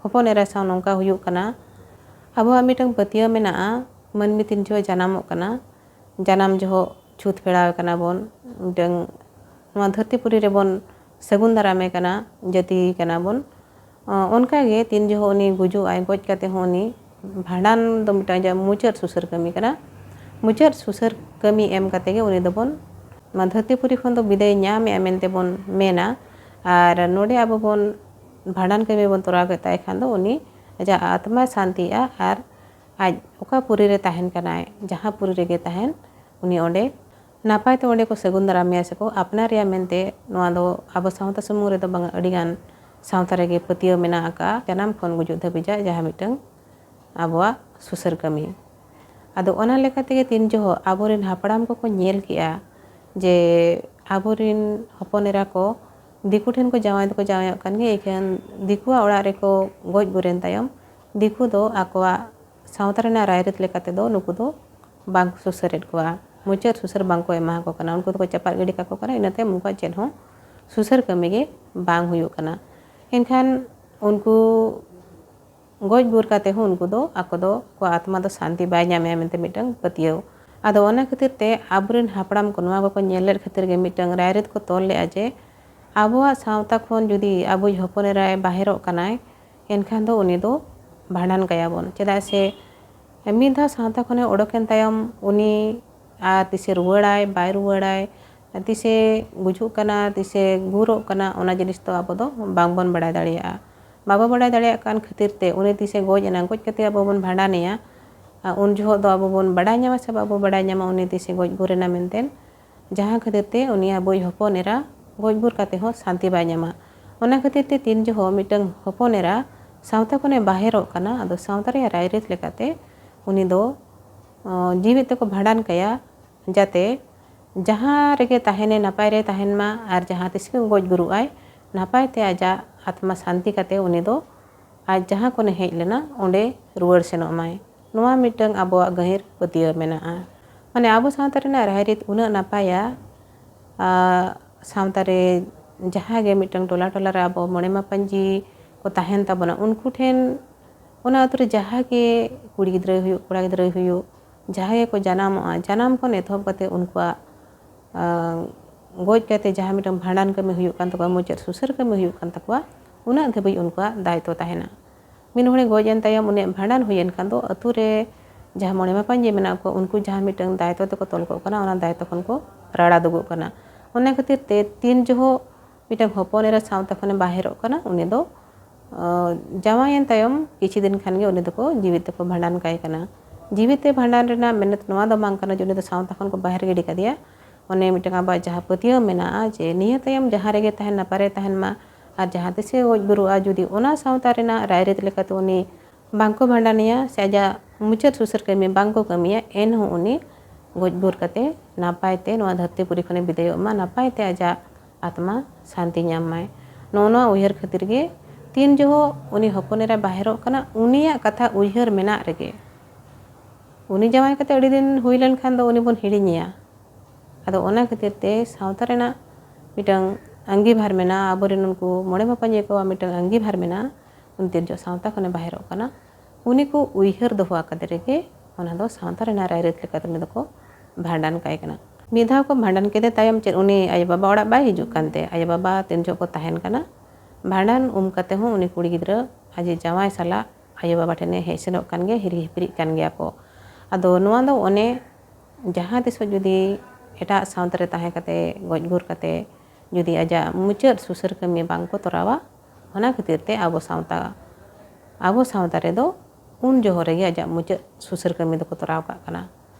ᱦᱚᱯᱚᱱ ᱮᱨᱟ ᱥᱟᱶ ᱱᱚᱝᱠᱟ ᱦᱩᱭᱩᱜ ᱠᱟᱱᱟ, ᱟᱵᱚᱣᱟᱜ ᱢᱤᱫᱴᱟᱝ ᱯᱟᱹᱛᱭᱟᱹᱣ ᱢᱮᱱᱟᱜᱼᱟ, ᱢᱟᱹᱱᱢᱤ ᱛᱤᱱ ᱡᱚᱦᱚᱜ ᱡᱟᱱᱟᱢᱚᱜ ᱠᱟᱱᱟ, ᱡᱟᱱᱟᱢ ᱡᱚᱦᱚᱜ ᱪᱷᱩᱛ ᱯᱷᱮᱲᱟᱣ ᱠᱟᱱᱟ ᱵᱚᱱ, ᱢᱤᱫᱴᱟᱝ ᱱᱚᱣᱟ ᱫᱷᱟᱹᱨᱛᱤ ᱯᱩᱨᱤ ᱨᱮᱵᱚᱱ ᱥᱟᱹᱜᱩᱱ ᱫᱟᱨᱟᱢᱮ ᱠᱟᱱᱟ, ᱡᱟᱹᱛᱤ ᱠᱟᱱᱟ ᱵᱚᱱ᱾ ᱚ, ᱚᱱᱠᱟ ᱜᱮ ᱛᱤᱱ ᱡᱚᱦᱚᱜ ᱩᱱᱤ ᱜᱩᱡᱩᱜ ᱟᱭ, ᱜᱚᱡ ᱠᱟᱛᱮ ᱦᱚᱸ ᱩᱱᱤ ᱵᱷᱟᱸᱰᱟᱱ ᱫᱚ ᱢᱤᱫᱴᱟᱝ ᱟᱡᱟᱜ ᱢᱩᱪᱟᱹᱫ ᱥᱩᱥᱟᱹᱨ ᱠᱟᱹᱢᱤ ᱠᱟᱱᱟ᱾ ᱢᱩᱪᱟᱹᱫ ᱥᱩᱥᱟᱹᱨ ᱠᱟᱹᱢᱤ ᱮᱢ ᱠᱟᱛᱮ ᱜᱮ ᱩᱱᱤ ᱫᱚᱵᱚᱱ ᱱᱚᱣᱟ ᱫᱷᱟᱹᱨᱛᱤ ᱯᱩᱨᱤ ᱠᱷᱚᱱ ᱫᱚ ᱵᱤᱫᱟᱹᱭ ᱧᱟᱢᱮᱜᱼᱟ ᱢᱮᱱᱛᱮ ᱵᱚᱱ ᱢᱮᱱᱟ᱾ ᱟᱨ ᱱᱚᱰᱮ ᱟᱵᱚ ᱵᱚᱱ ᱵᱷᱟᱸᱰᱟᱱ ᱠᱟᱹᱢᱤ ᱵᱚᱱ ᱛᱚᱨᱟᱣ ᱠᱮᱫ ᱛᱟᱭ ᱠᱷᱟᱱ ᱫᱚ ᱩᱱᱤ ᱟᱡᱟᱜ ᱟᱛᱢᱟᱭ ᱥᱟᱱᱛᱤᱜᱼᱟ ᱟᱨ ᱟᱡ ᱚᱠᱟ ᱯᱩᱨᱤ ᱨᱮ ᱛᱟᱦᱮᱱ ᱠᱟᱱᱟᱭ, ᱡᱟᱦᱟᱸ ᱯᱩᱨᱤ ᱨᱮᱜᱮ ᱛᱟᱦᱮᱱ, ᱩᱱᱤ ᱚᱸᱰᱮ ᱱᱟᱯᱟᱭ ᱛᱮ ᱚᱸᱰᱮ ᱠᱚ ᱥᱟᱹᱜᱩᱱ ᱫᱟᱨᱟᱢᱮᱭᱟ ᱥᱮᱠᱚ ᱟᱯᱱᱟᱨᱮᱭᱟ ᱢᱮᱱᱛᱮ, ᱱᱚᱣᱟ ᱫᱚ ᱟᱵᱚ ᱥᱟᱶᱛᱟ ᱥᱩᱢᱩᱝ ᱨᱮᱫᱚ ᱵᱟᱝᱟ, ᱟᱹᱰᱤᱜᱟᱱ ᱥᱟᱶᱛᱟ ᱨᱮᱜᱮ ᱯᱟᱹᱛᱭᱟᱹᱣ ᱢᱮᱱᱟᱜ ᱟᱠᱟᱫᱼᱟ, ᱡᱟᱱᱟᱢ ᱠᱷᱚᱱ ᱜᱩᱡᱩᱜ ᱫᱷᱟᱹᱵᱤᱡᱟᱜ ᱡᱟᱦᱟᱸ ᱢᱤᱫᱴᱟᱝ ᱟᱵᱚᱣᱟᱜ ᱥᱩᱥᱟᱹᱨ ᱠᱟᱹᱢᱤ᱾ ᱟᱫᱚ ᱚᱱᱟ ᱞᱮᱠᱟ ᱛᱮᱜᱮ ᱛᱤᱱ ᱡᱚᱦᱚᱜ ᱟᱵᱚᱨᱮᱱ ᱦᱟᱯᱲᱟᱢ ᱠᱚᱠᱚ ᱧᱮᱞ ᱠᱮᱜᱼᱟ ᱡᱮ ᱟᱵᱚᱨᱮᱱ ᱦᱚᱯᱚᱱ ᱮᱨᱟ ᱠᱚ ᱫᱤᱠᱩ ᱴᱷᱮᱱ ᱠᱚ ᱡᱟᱶᱟᱭ ᱫᱚᱠᱚ ᱡᱟᱶᱟᱭᱚᱜ ᱠᱟᱱ ᱜᱮᱭᱟ, ᱮᱱᱠᱷᱟᱱ ᱫᱤᱠᱩᱣᱟᱜ ᱚᱲᱟᱜ ᱨᱮᱠᱚ ᱜᱚᱡ ᱜᱩᱨᱮᱱ ᱛᱟᱭᱚᱢ ᱫᱤᱠᱩ ᱫᱚ ᱟᱠᱚᱣᱟᱜ ᱥᱟᱶᱛᱟ ᱨᱮᱱᱟᱜ ᱨᱟᱭᱨᱤᱛ ᱞᱮᱠᱟ ᱛᱮᱫᱚ ᱱᱩᱠᱩ ᱫᱚ ᱵᱟᱝ ᱠᱚ ᱥᱩᱥᱟᱹᱨᱮᱫ ᱠᱚᱣᱟ, ᱢᱩᱪᱟᱹᱫ ᱥᱩᱥᱟᱹᱨ ᱵᱟᱝ ᱠᱚ ᱮᱢᱟ ᱠᱚ ᱠᱟᱱᱟ, ᱩᱱᱠᱩ ᱫᱚᱠᱚ ᱪᱟᱯᱟᱫ ᱜᱤᱰᱤ ᱠᱟᱠᱚ ᱠᱟᱱᱟ᱾ ᱤᱱᱟᱹ ᱛᱟᱭᱚᱢ ᱩᱱᱠᱩᱣᱟᱜ ᱪᱮᱫ ᱦᱚᱸ ᱥᱩᱥᱟᱹᱨ ᱠᱟᱹᱢᱤ ᱜᱮ ᱵᱟᱝ ᱦᱩᱭᱩᱜ ᱠᱟᱱᱟ᱾ ᱮᱱᱠᱷᱟᱱ ᱩᱱᱠᱩ ᱜᱚᱡ ᱜᱩᱨ ᱠᱟᱛᱮ ᱦᱚᱸ ᱩᱱᱠᱩ ᱫᱚ ᱟᱠᱚ ᱫᱚ ᱟᱠᱚᱣᱟᱜ ᱟᱛᱢᱟ ᱫᱚ ᱥᱟᱱᱛᱤ ᱵᱟᱭ ᱧᱟᱢᱮᱜᱼᱟ ᱢᱮᱱᱛᱮ ᱢᱤᱫᱴᱟᱝ ᱯᱟᱹᱛᱭᱟᱹᱣ᱾ ᱟᱫᱚ ᱚᱱᱟ ᱠᱷᱟᱹᱛᱤᱨ ᱛᱮ ᱟᱵᱚᱨᱮᱱ ᱦᱟᱯᱲᱟᱢ ᱠᱚ ᱱᱚᱣᱟ ᱠᱚᱠᱚ ᱧᱮᱞ ᱞᱮᱫ ᱠᱷᱟᱹᱛᱤᱨ ᱜᱮ ᱢᱤᱫᱴᱟᱝ ᱨᱟᱭᱨᱤᱛ ᱠᱚ ᱛᱚᱞ ᱞᱮᱫᱼᱟ ᱡᱮ ᱟᱵᱚᱣᱟᱜ ᱥᱟᱶᱛᱟ ᱠᱷᱚᱱ ᱡᱩᱫᱤ ᱟᱵᱚᱭᱤᱡ ᱦᱚᱯᱚᱱ ᱮᱨᱟᱭ ᱵᱟᱦᱮᱨᱚᱜ ᱠᱟᱱᱟᱭ, ᱮᱱᱠᱷᱟᱱ ᱫᱚ ᱩᱱᱤ ᱫᱚ ᱵᱷᱟᱸᱰᱟᱱ ᱠᱟᱭᱟ ᱵᱚᱱ᱾ ᱪᱮᱫᱟᱜ ᱥᱮ ᱢᱤᱫ ᱫᱷᱟᱣ ᱥᱟᱶᱛᱟ ᱠᱷᱚᱱᱮ ᱚᱰᱚᱠᱮᱱ ᱛᱟᱭᱚᱢ ᱩᱱᱤ ᱟᱨ ᱛᱤᱥᱮ ᱨᱩᱣᱟᱹᱲᱟᱭ ᱵᱟᱭ ᱨᱩᱣᱟᱹᱲᱟᱭ, ᱛᱤᱥᱮ ᱜᱩᱡᱩᱜ ᱠᱟᱱᱟ ᱛᱤᱥᱮ ᱜᱩᱨᱚᱜ ᱠᱟᱱᱟ, ᱚᱱᱟ ᱡᱤᱱᱤᱥ ᱫᱚ ᱟᱵᱚ ᱫᱚ ᱵᱟᱝᱵᱚᱱ ᱵᱟᱲᱟᱭ ᱫᱟᱲᱮᱭᱟᱜᱼᱟ᱾ ᱵᱟᱵᱚ ᱵᱟᱲᱟᱭ ᱫᱟᱲᱮᱭᱟᱜ ᱠᱟᱱ ᱠᱷᱟᱹᱛᱤᱨ ᱛᱮ ᱩᱱᱤ ᱛᱤᱥᱮ ᱜᱚᱡ ᱮᱱᱟ, ᱜᱚᱡ ᱠᱟᱛᱮ ᱟᱵᱚ ᱵᱚᱱ ᱵᱷᱟᱸᱰᱟᱱᱮᱭᱟ, ᱟᱨ ᱩᱱ ᱡᱚᱦᱚᱜ ᱫᱚ ᱟᱵᱚ ᱵᱚᱱ ᱵᱟᱲᱟᱭ ᱧᱟᱢᱟ ᱥᱮ ᱵᱟᱵᱚ ᱵᱟᱲᱟᱭ ᱧᱟᱢᱟ ᱩᱱᱤ ᱛᱤᱥᱮ ᱜᱚᱡ ᱜᱩᱨ ᱮᱱᱟ ᱢᱮᱱᱛᱮ? ᱡᱟᱦᱟᱸ ᱠᱷᱟᱹᱛᱤᱨ ᱛᱮ ᱩᱱᱤ ᱟᱵᱚᱭᱤᱡ ᱦᱚᱯᱚᱱ ᱮᱨᱟ ᱜᱚᱡ ᱜᱩᱨ ᱠᱟᱛᱮ ᱦᱚᱸ ᱥᱟᱱᱛᱤ ᱵᱟᱭ ᱧᱟᱢᱟ᱾ ᱚᱱᱟ ᱠᱷᱟᱹᱛᱤᱨ ᱛᱮ ᱛᱤᱱ ᱡᱚᱦᱚᱜ ᱢᱤᱫᱴᱟᱝ ᱦᱚᱯᱚᱱ ᱮᱨᱟ ᱥᱟᱶᱛᱟ ᱠᱷᱚᱱᱮ ᱵᱟᱦᱮᱨᱚᱜ ᱠᱟᱱᱟ, ᱟᱫᱚ ᱥᱟᱶᱛᱟ ᱨᱮᱭᱟᱜ ᱨᱟᱭᱨᱤᱛ ᱞᱮᱠᱟᱛᱮ ᱩᱱᱤ ᱫᱚ, ᱚ, ᱡᱤᱣᱮᱫ ᱛᱮᱠᱚ ᱵᱷᱟᱸᱰᱟᱱ ᱠᱟᱭᱟ, ᱡᱟᱛᱮ ᱡᱟᱦᱟᱸ ᱨᱮᱜᱮ ᱛᱟᱦᱮᱱᱮ ᱱᱟᱯᱟᱭ ᱨᱮ ᱛᱟᱦᱮᱱ ᱢᱟ, ᱟᱨ ᱡᱟᱦᱟᱸ ᱛᱤᱥ ᱜᱮ ᱜᱚᱡ ᱜᱩᱨᱩᱜ ᱟᱭ, ᱱᱟᱯᱟᱭ ᱛᱮ ᱟᱡᱟᱜ ᱟᱛᱢᱟ ᱥᱟᱱᱛᱤ ᱠᱟᱛᱮ ᱩᱱᱤ ᱫᱚ ᱟᱡ ᱡᱟᱦᱟᱸ ᱠᱷᱚᱱᱮ ᱦᱮᱡ ᱞᱮᱱᱟ ᱚᱸᱰᱮ ᱨᱩᱣᱟᱹᱲ ᱥᱮᱱᱚᱜ ᱢᱟᱭ᱾ ᱱᱚᱣᱟ ᱢᱤᱫᱴᱟᱝ ᱟᱵᱚᱣᱟᱜ ᱜᱟᱹᱦᱤᱨ ᱯᱟᱹᱛᱭᱟᱹᱣ ᱢᱮᱱᱟᱜᱼᱟ᱾ ᱢᱟᱱᱮ ᱟᱵᱚ ᱥᱟᱶᱛᱟ ᱨᱮᱱᱟᱜ ᱨᱟᱭᱨᱤᱛ ᱩᱱᱟᱹᱜ ᱱᱟᱯᱟᱭᱟ, ᱟᱨ ᱥᱟᱶᱛᱟ ᱨᱮ ᱡᱟᱦᱟᱸ ᱜᱮ ᱢᱤᱫᱴᱟᱝ ᱴᱚᱞᱟ ᱴᱚᱞᱟ ᱨᱮ ᱟᱵᱚ ᱢᱚᱬᱮ ᱢᱟᱯᱟᱧᱡᱤ ᱠᱚ ᱛᱟᱦᱮᱱ ᱛᱟᱵᱚᱱᱟ, ᱩᱱᱠᱩ ᱴᱷᱮᱱ ᱚᱱᱟ ᱟᱹᱛᱩ ᱨᱮ ᱡᱟᱦᱟᱸ ᱜᱮ ᱠᱩᱲᱤ ᱜᱤᱫᱽᱨᱟᱹᱭ ᱦᱩᱭᱩᱜ ᱠᱚᱲᱟ ᱜᱤᱫᱽᱨᱟᱹᱭ ᱦᱩᱭᱩᱜ, ᱡᱟᱦᱟᱸᱭ ᱜᱮᱠᱚ ᱡᱟᱱᱟᱢᱚᱜᱼᱟ, ᱡᱟᱱᱟᱢ ᱠᱷᱚᱱ ᱮᱛᱚᱦᱚᱵ ᱠᱟᱛᱮ ᱩᱱᱠᱩᱣᱟᱜ, ᱟᱸ, ᱜᱚᱡ ᱠᱟᱛᱮ ᱡᱟᱦᱟᱸ ᱢᱤᱫᱴᱟᱝ ᱵᱷᱟᱸᱰᱟᱱ ᱠᱟᱹᱢᱤ ᱦᱩᱭᱩᱜ ᱠᱟᱱ ᱛᱟᱠᱚᱣᱟ, ᱢᱩᱪᱟᱹᱫ ᱥᱩᱥᱟᱹᱨ ᱠᱟᱹᱢᱤ ᱦᱩᱭᱩᱜ ᱠᱟᱱ ᱛᱟᱠᱚᱣᱟ, ᱩᱱᱟᱹᱜ ᱫᱷᱟᱹᱵᱤᱡ ᱩᱱᱠᱩᱣᱟᱜ ᱫᱟᱭᱤᱛᱛᱚ ᱛᱟᱦᱮᱱᱟ᱾ ᱢᱤᱫ ᱦᱚᱲᱮ ᱜᱚᱡ ᱮᱱ ᱛᱟᱭᱚᱢ ᱩᱱᱤᱭᱟᱜ ᱵᱷᱟᱸᱰᱟᱱ ᱦᱩᱭᱮᱱ ᱠᱷᱟᱱ ᱫᱚ ᱟᱹᱛᱩ ᱨᱮ ᱡᱟᱦᱟᱸ ᱢᱚᱬᱮ ᱢᱟᱯᱟᱧᱡᱤ ᱢᱮᱱᱟᱜ ᱠᱚᱣᱟ, ᱩᱱᱠᱩ ᱡᱟᱦᱟᱸ ᱢᱤᱫᱴᱟᱝ ᱫᱟᱭᱤᱛᱛᱚ ᱛᱮᱠᱚ ᱛᱚᱞ ᱠᱚᱜ ᱠᱟᱱᱟ, ᱚᱱᱟ ᱫᱟᱭᱤᱛᱛᱚ ᱠᱷᱚᱱ ᱠᱚ ᱨᱟᱲᱟ ᱫᱩᱜᱩᱜ ᱠᱟᱱᱟ᱾ ᱚᱱᱟ ᱠᱷᱟᱹᱛᱤᱨ ᱛᱮ ᱛᱤᱱ ᱡᱚᱦᱚᱜ ᱢᱤᱫᱴᱟᱝ ᱦᱚᱯᱚᱱ ᱮᱨᱟ ᱥᱟᱶᱛᱟ ᱠᱷᱚᱱᱮ ᱵᱟᱦᱮᱨᱚᱜ ᱠᱟᱱᱟ, ᱩᱱᱤ ᱫᱚ, ᱚ, ᱡᱟᱶᱟᱭᱮᱱ ᱛᱟᱭᱚᱢ ᱠᱤᱪᱷᱩ ᱫᱤᱱ ᱠᱷᱟᱱ ᱜᱮ ᱩᱱᱤ ᱫᱚᱠᱚ ᱡᱤᱣᱤᱫ ᱛᱮᱠᱚ ᱵᱷᱟᱸᱰᱟᱱ ᱠᱟᱭ ᱠᱟᱱᱟ᱾ ᱡᱤᱣᱤᱫ ᱛᱮ ᱵᱷᱟᱸᱰᱟᱱ ᱨᱮᱱᱟᱜ ᱢᱮᱱᱮᱛ ᱱᱚᱣᱟ ᱫᱚ ᱵᱟᱝ ᱠᱟᱱᱟ ᱡᱮ ᱩᱱᱤ ᱫᱚ ᱥᱟᱶᱛᱟ ᱠᱷᱚᱱ ᱠᱚ ᱵᱟᱦᱮᱨ ᱜᱤᱰᱤ ᱠᱟᱫᱮᱭᱟ᱾ ᱚᱱᱮ ᱢᱤᱫᱴᱟᱝ ᱟᱵᱚᱣᱟᱜ ᱡᱟᱦᱟᱸ ᱯᱟᱹᱛᱭᱟᱹᱣ ᱢᱮᱱᱟᱜᱼᱟ ᱡᱮ ᱱᱤᱭᱟᱹ ᱛᱟᱭᱚᱢ ᱡᱟᱦᱟᱸ ᱨᱮᱜᱮ ᱛᱟᱦᱮᱱ ᱱᱟᱯᱟᱭ ᱨᱮ ᱛᱟᱦᱮᱱ ᱢᱟ, ᱟᱨ ᱡᱟᱦᱟᱸ ᱛᱤᱥ ᱜᱮ ᱜᱚᱡ ᱜᱩᱨᱩᱜᱼᱟ, ᱡᱩᱫᱤ ᱚᱱᱟ ᱥᱟᱶᱛᱟ ᱨᱮᱱᱟᱜ ᱨᱟᱭᱨᱤᱛ ᱞᱮᱠᱟᱛᱮ ᱩᱱᱤ ᱵᱟᱝᱠᱚ ᱵᱷᱟᱸᱰᱟᱱᱮᱭᱟ ᱥᱮ ᱟᱡᱟᱜ ᱢᱩᱪᱟᱹᱫ ᱥᱩᱥᱟᱹᱨ ᱠᱟᱹᱢᱤ ᱵᱟᱝᱠᱚ ᱠᱟᱹᱢᱤᱭᱟ, ᱮᱱᱦᱚᱸ ᱩᱱᱤ ᱜᱚᱡ ᱜᱩᱨ ᱠᱟᱛᱮ ᱱᱟᱯᱟᱭ ᱛᱮ ᱱᱚᱣᱟ ᱫᱷᱟᱹᱨᱛᱤ ᱯᱩᱨᱤ ᱠᱷᱚᱱᱮ ᱵᱤᱫᱟᱹᱭᱚᱜ ᱢᱟ, ᱱᱟᱯᱟᱭ ᱛᱮ ᱟᱡᱟᱜ ᱟᱛᱢᱟ ᱥᱟᱱᱛᱤ ᱧᱟᱢ ᱢᱟᱭ᱾ ᱱᱚᱜᱼᱚ ᱱᱚᱣᱟ ᱩᱭᱦᱟᱹᱨ ᱠᱷᱟᱹᱛᱤᱨ ᱜᱮ ᱛᱤᱱ ᱡᱚᱦᱚᱜ ᱩᱱᱤ ᱦᱚᱯᱚᱱ ᱮᱨᱟ ᱵᱟᱦᱮᱨᱚᱜ ᱠᱟᱱᱟ, ᱩᱱᱤᱭᱟᱜ ᱠᱟᱛᱷᱟ ᱩᱭᱦᱟᱹᱨ ᱢᱮᱱᱟᱜ ᱨᱮᱜᱮ ᱩᱱᱤ ᱡᱟᱶᱟᱭ ᱠᱟᱛᱮ ᱟᱹᱰᱤ ᱫᱤᱱ ᱦᱩᱭ ᱞᱮᱱᱠᱷᱟᱱ ᱫᱚ ᱩᱱᱤ ᱵᱚᱱ ᱦᱤᱲᱤᱧᱮᱭᱟ᱾ ᱟᱫᱚ ᱚᱱᱟ ᱠᱷᱟᱹᱛᱤᱨ ᱛᱮ ᱥᱟᱶᱛᱟ ᱨᱮᱱᱟᱜ ᱢᱤᱫᱴᱟᱝ ᱟᱸᱜᱤᱵᱷᱟᱨ ᱢᱮᱱᱟᱜᱼᱟ, ᱟᱵᱚᱨᱮᱱ ᱩᱱᱠᱩ ᱢᱚᱬᱮ ᱵᱟᱵᱟ ᱠᱚᱣᱟᱜ ᱢᱤᱫᱴᱟᱝ ᱟᱸᱜᱤᱵᱷᱟᱨ ᱢᱮᱱᱟᱜᱼᱟ, ᱩᱱᱤ ᱛᱤᱨᱡᱚ ᱥᱟᱶᱛᱟ ᱠᱷᱚᱱᱮ ᱵᱟᱦᱮᱨᱚᱜ ᱠᱟᱱᱟ᱾ ᱩᱱᱤ ᱠᱚ ᱩᱭᱦᱟᱹᱨ ᱫᱚᱦᱚ ᱟᱠᱟᱫ ᱨᱮᱜᱮ ᱚᱱᱟ ᱫᱚ ᱥᱟᱶᱛᱟ ᱨᱮᱱᱟᱜ ᱨᱟᱭᱨᱤᱛ ᱞᱮᱠᱟᱛᱮ ᱩᱱᱤ ᱫᱚᱠᱚ ᱵᱷᱟᱸᱰᱟᱱ ᱠᱟᱭ ᱠᱟᱱᱟ᱾ ᱢᱤᱫ ᱫᱷᱟᱣ ᱠᱚ ᱵᱷᱟᱸᱰᱟᱱ ᱠᱮᱫᱮ ᱛᱟᱭᱚᱢ ᱪᱮᱫ ᱩᱱᱤ ᱟᱭᱳ ᱵᱟᱵᱟ ᱚᱲᱟᱜ ᱵᱟᱭ ᱦᱤᱡᱩᱜ ᱠᱟᱱᱛᱮ? ᱟᱭᱳ ᱵᱟᱵᱟ ᱛᱤᱱ ᱡᱚᱦᱚᱜ ᱠᱚ ᱛᱟᱦᱮᱱ ᱠᱟᱱᱟ, ᱵᱷᱟᱸᱰᱟᱱ ᱩᱢ ᱠᱟᱛᱮ ᱦᱚᱸ ᱩᱱᱤ ᱠᱩᱲᱤ ᱜᱤᱫᱽᱨᱟᱹ ᱟᱡ ᱡᱟᱶᱟᱭ ᱥᱟᱞᱟᱜ ᱟᱭᱳ ᱵᱟᱵᱟ ᱴᱷᱮᱱᱮ ᱦᱮᱡ ᱥᱮᱱᱚᱜ ᱠᱟᱱ ᱜᱮᱭᱟ, ᱦᱤᱨᱤ ᱦᱤᱯᱤᱨᱤᱜ ᱠᱟᱱ ᱜᱮᱭᱟ ᱠᱚ᱾ ᱟᱫᱚ ᱱᱚᱣᱟ ᱫᱚ ᱚᱱᱮ ᱡᱟᱦᱟᱸ ᱛᱤᱥᱚᱜ ᱡᱩᱫᱤ ᱮᱴᱟᱜ ᱥᱟᱶᱛᱟ ᱨᱮ ᱛᱟᱦᱮᱸ ᱠᱟᱛᱮ, ᱜᱚᱡ ᱜᱩᱨ ᱠᱟᱛᱮ ᱡᱩᱫᱤ ᱟᱡᱟᱜ ᱢᱩᱪᱟᱹᱫ ᱥᱩᱥᱟᱹᱨ ᱠᱟᱹᱢᱤ ᱵᱟᱝ ᱠᱚ ᱛᱚᱨᱟᱣᱟ, ᱚᱱᱟ ᱠᱷᱟᱹᱛᱤᱨ ᱛᱮ ᱟᱵᱚ ᱥᱟᱶᱛᱟ, ᱟᱵᱚ ᱥᱟᱶᱛᱟ ᱨᱮᱫᱚ ᱩᱱ ᱡᱚᱦᱚᱜ ᱨᱮᱜᱮ ᱟᱡᱟᱜ ᱢᱩᱪᱟᱹᱫ ᱥᱩᱥᱟᱹᱨ ᱠᱟᱹᱢᱤ ᱫᱚᱠᱚ ᱛᱚᱨᱟᱣ ᱠᱟᱜ ᱠᱟᱱᱟ᱾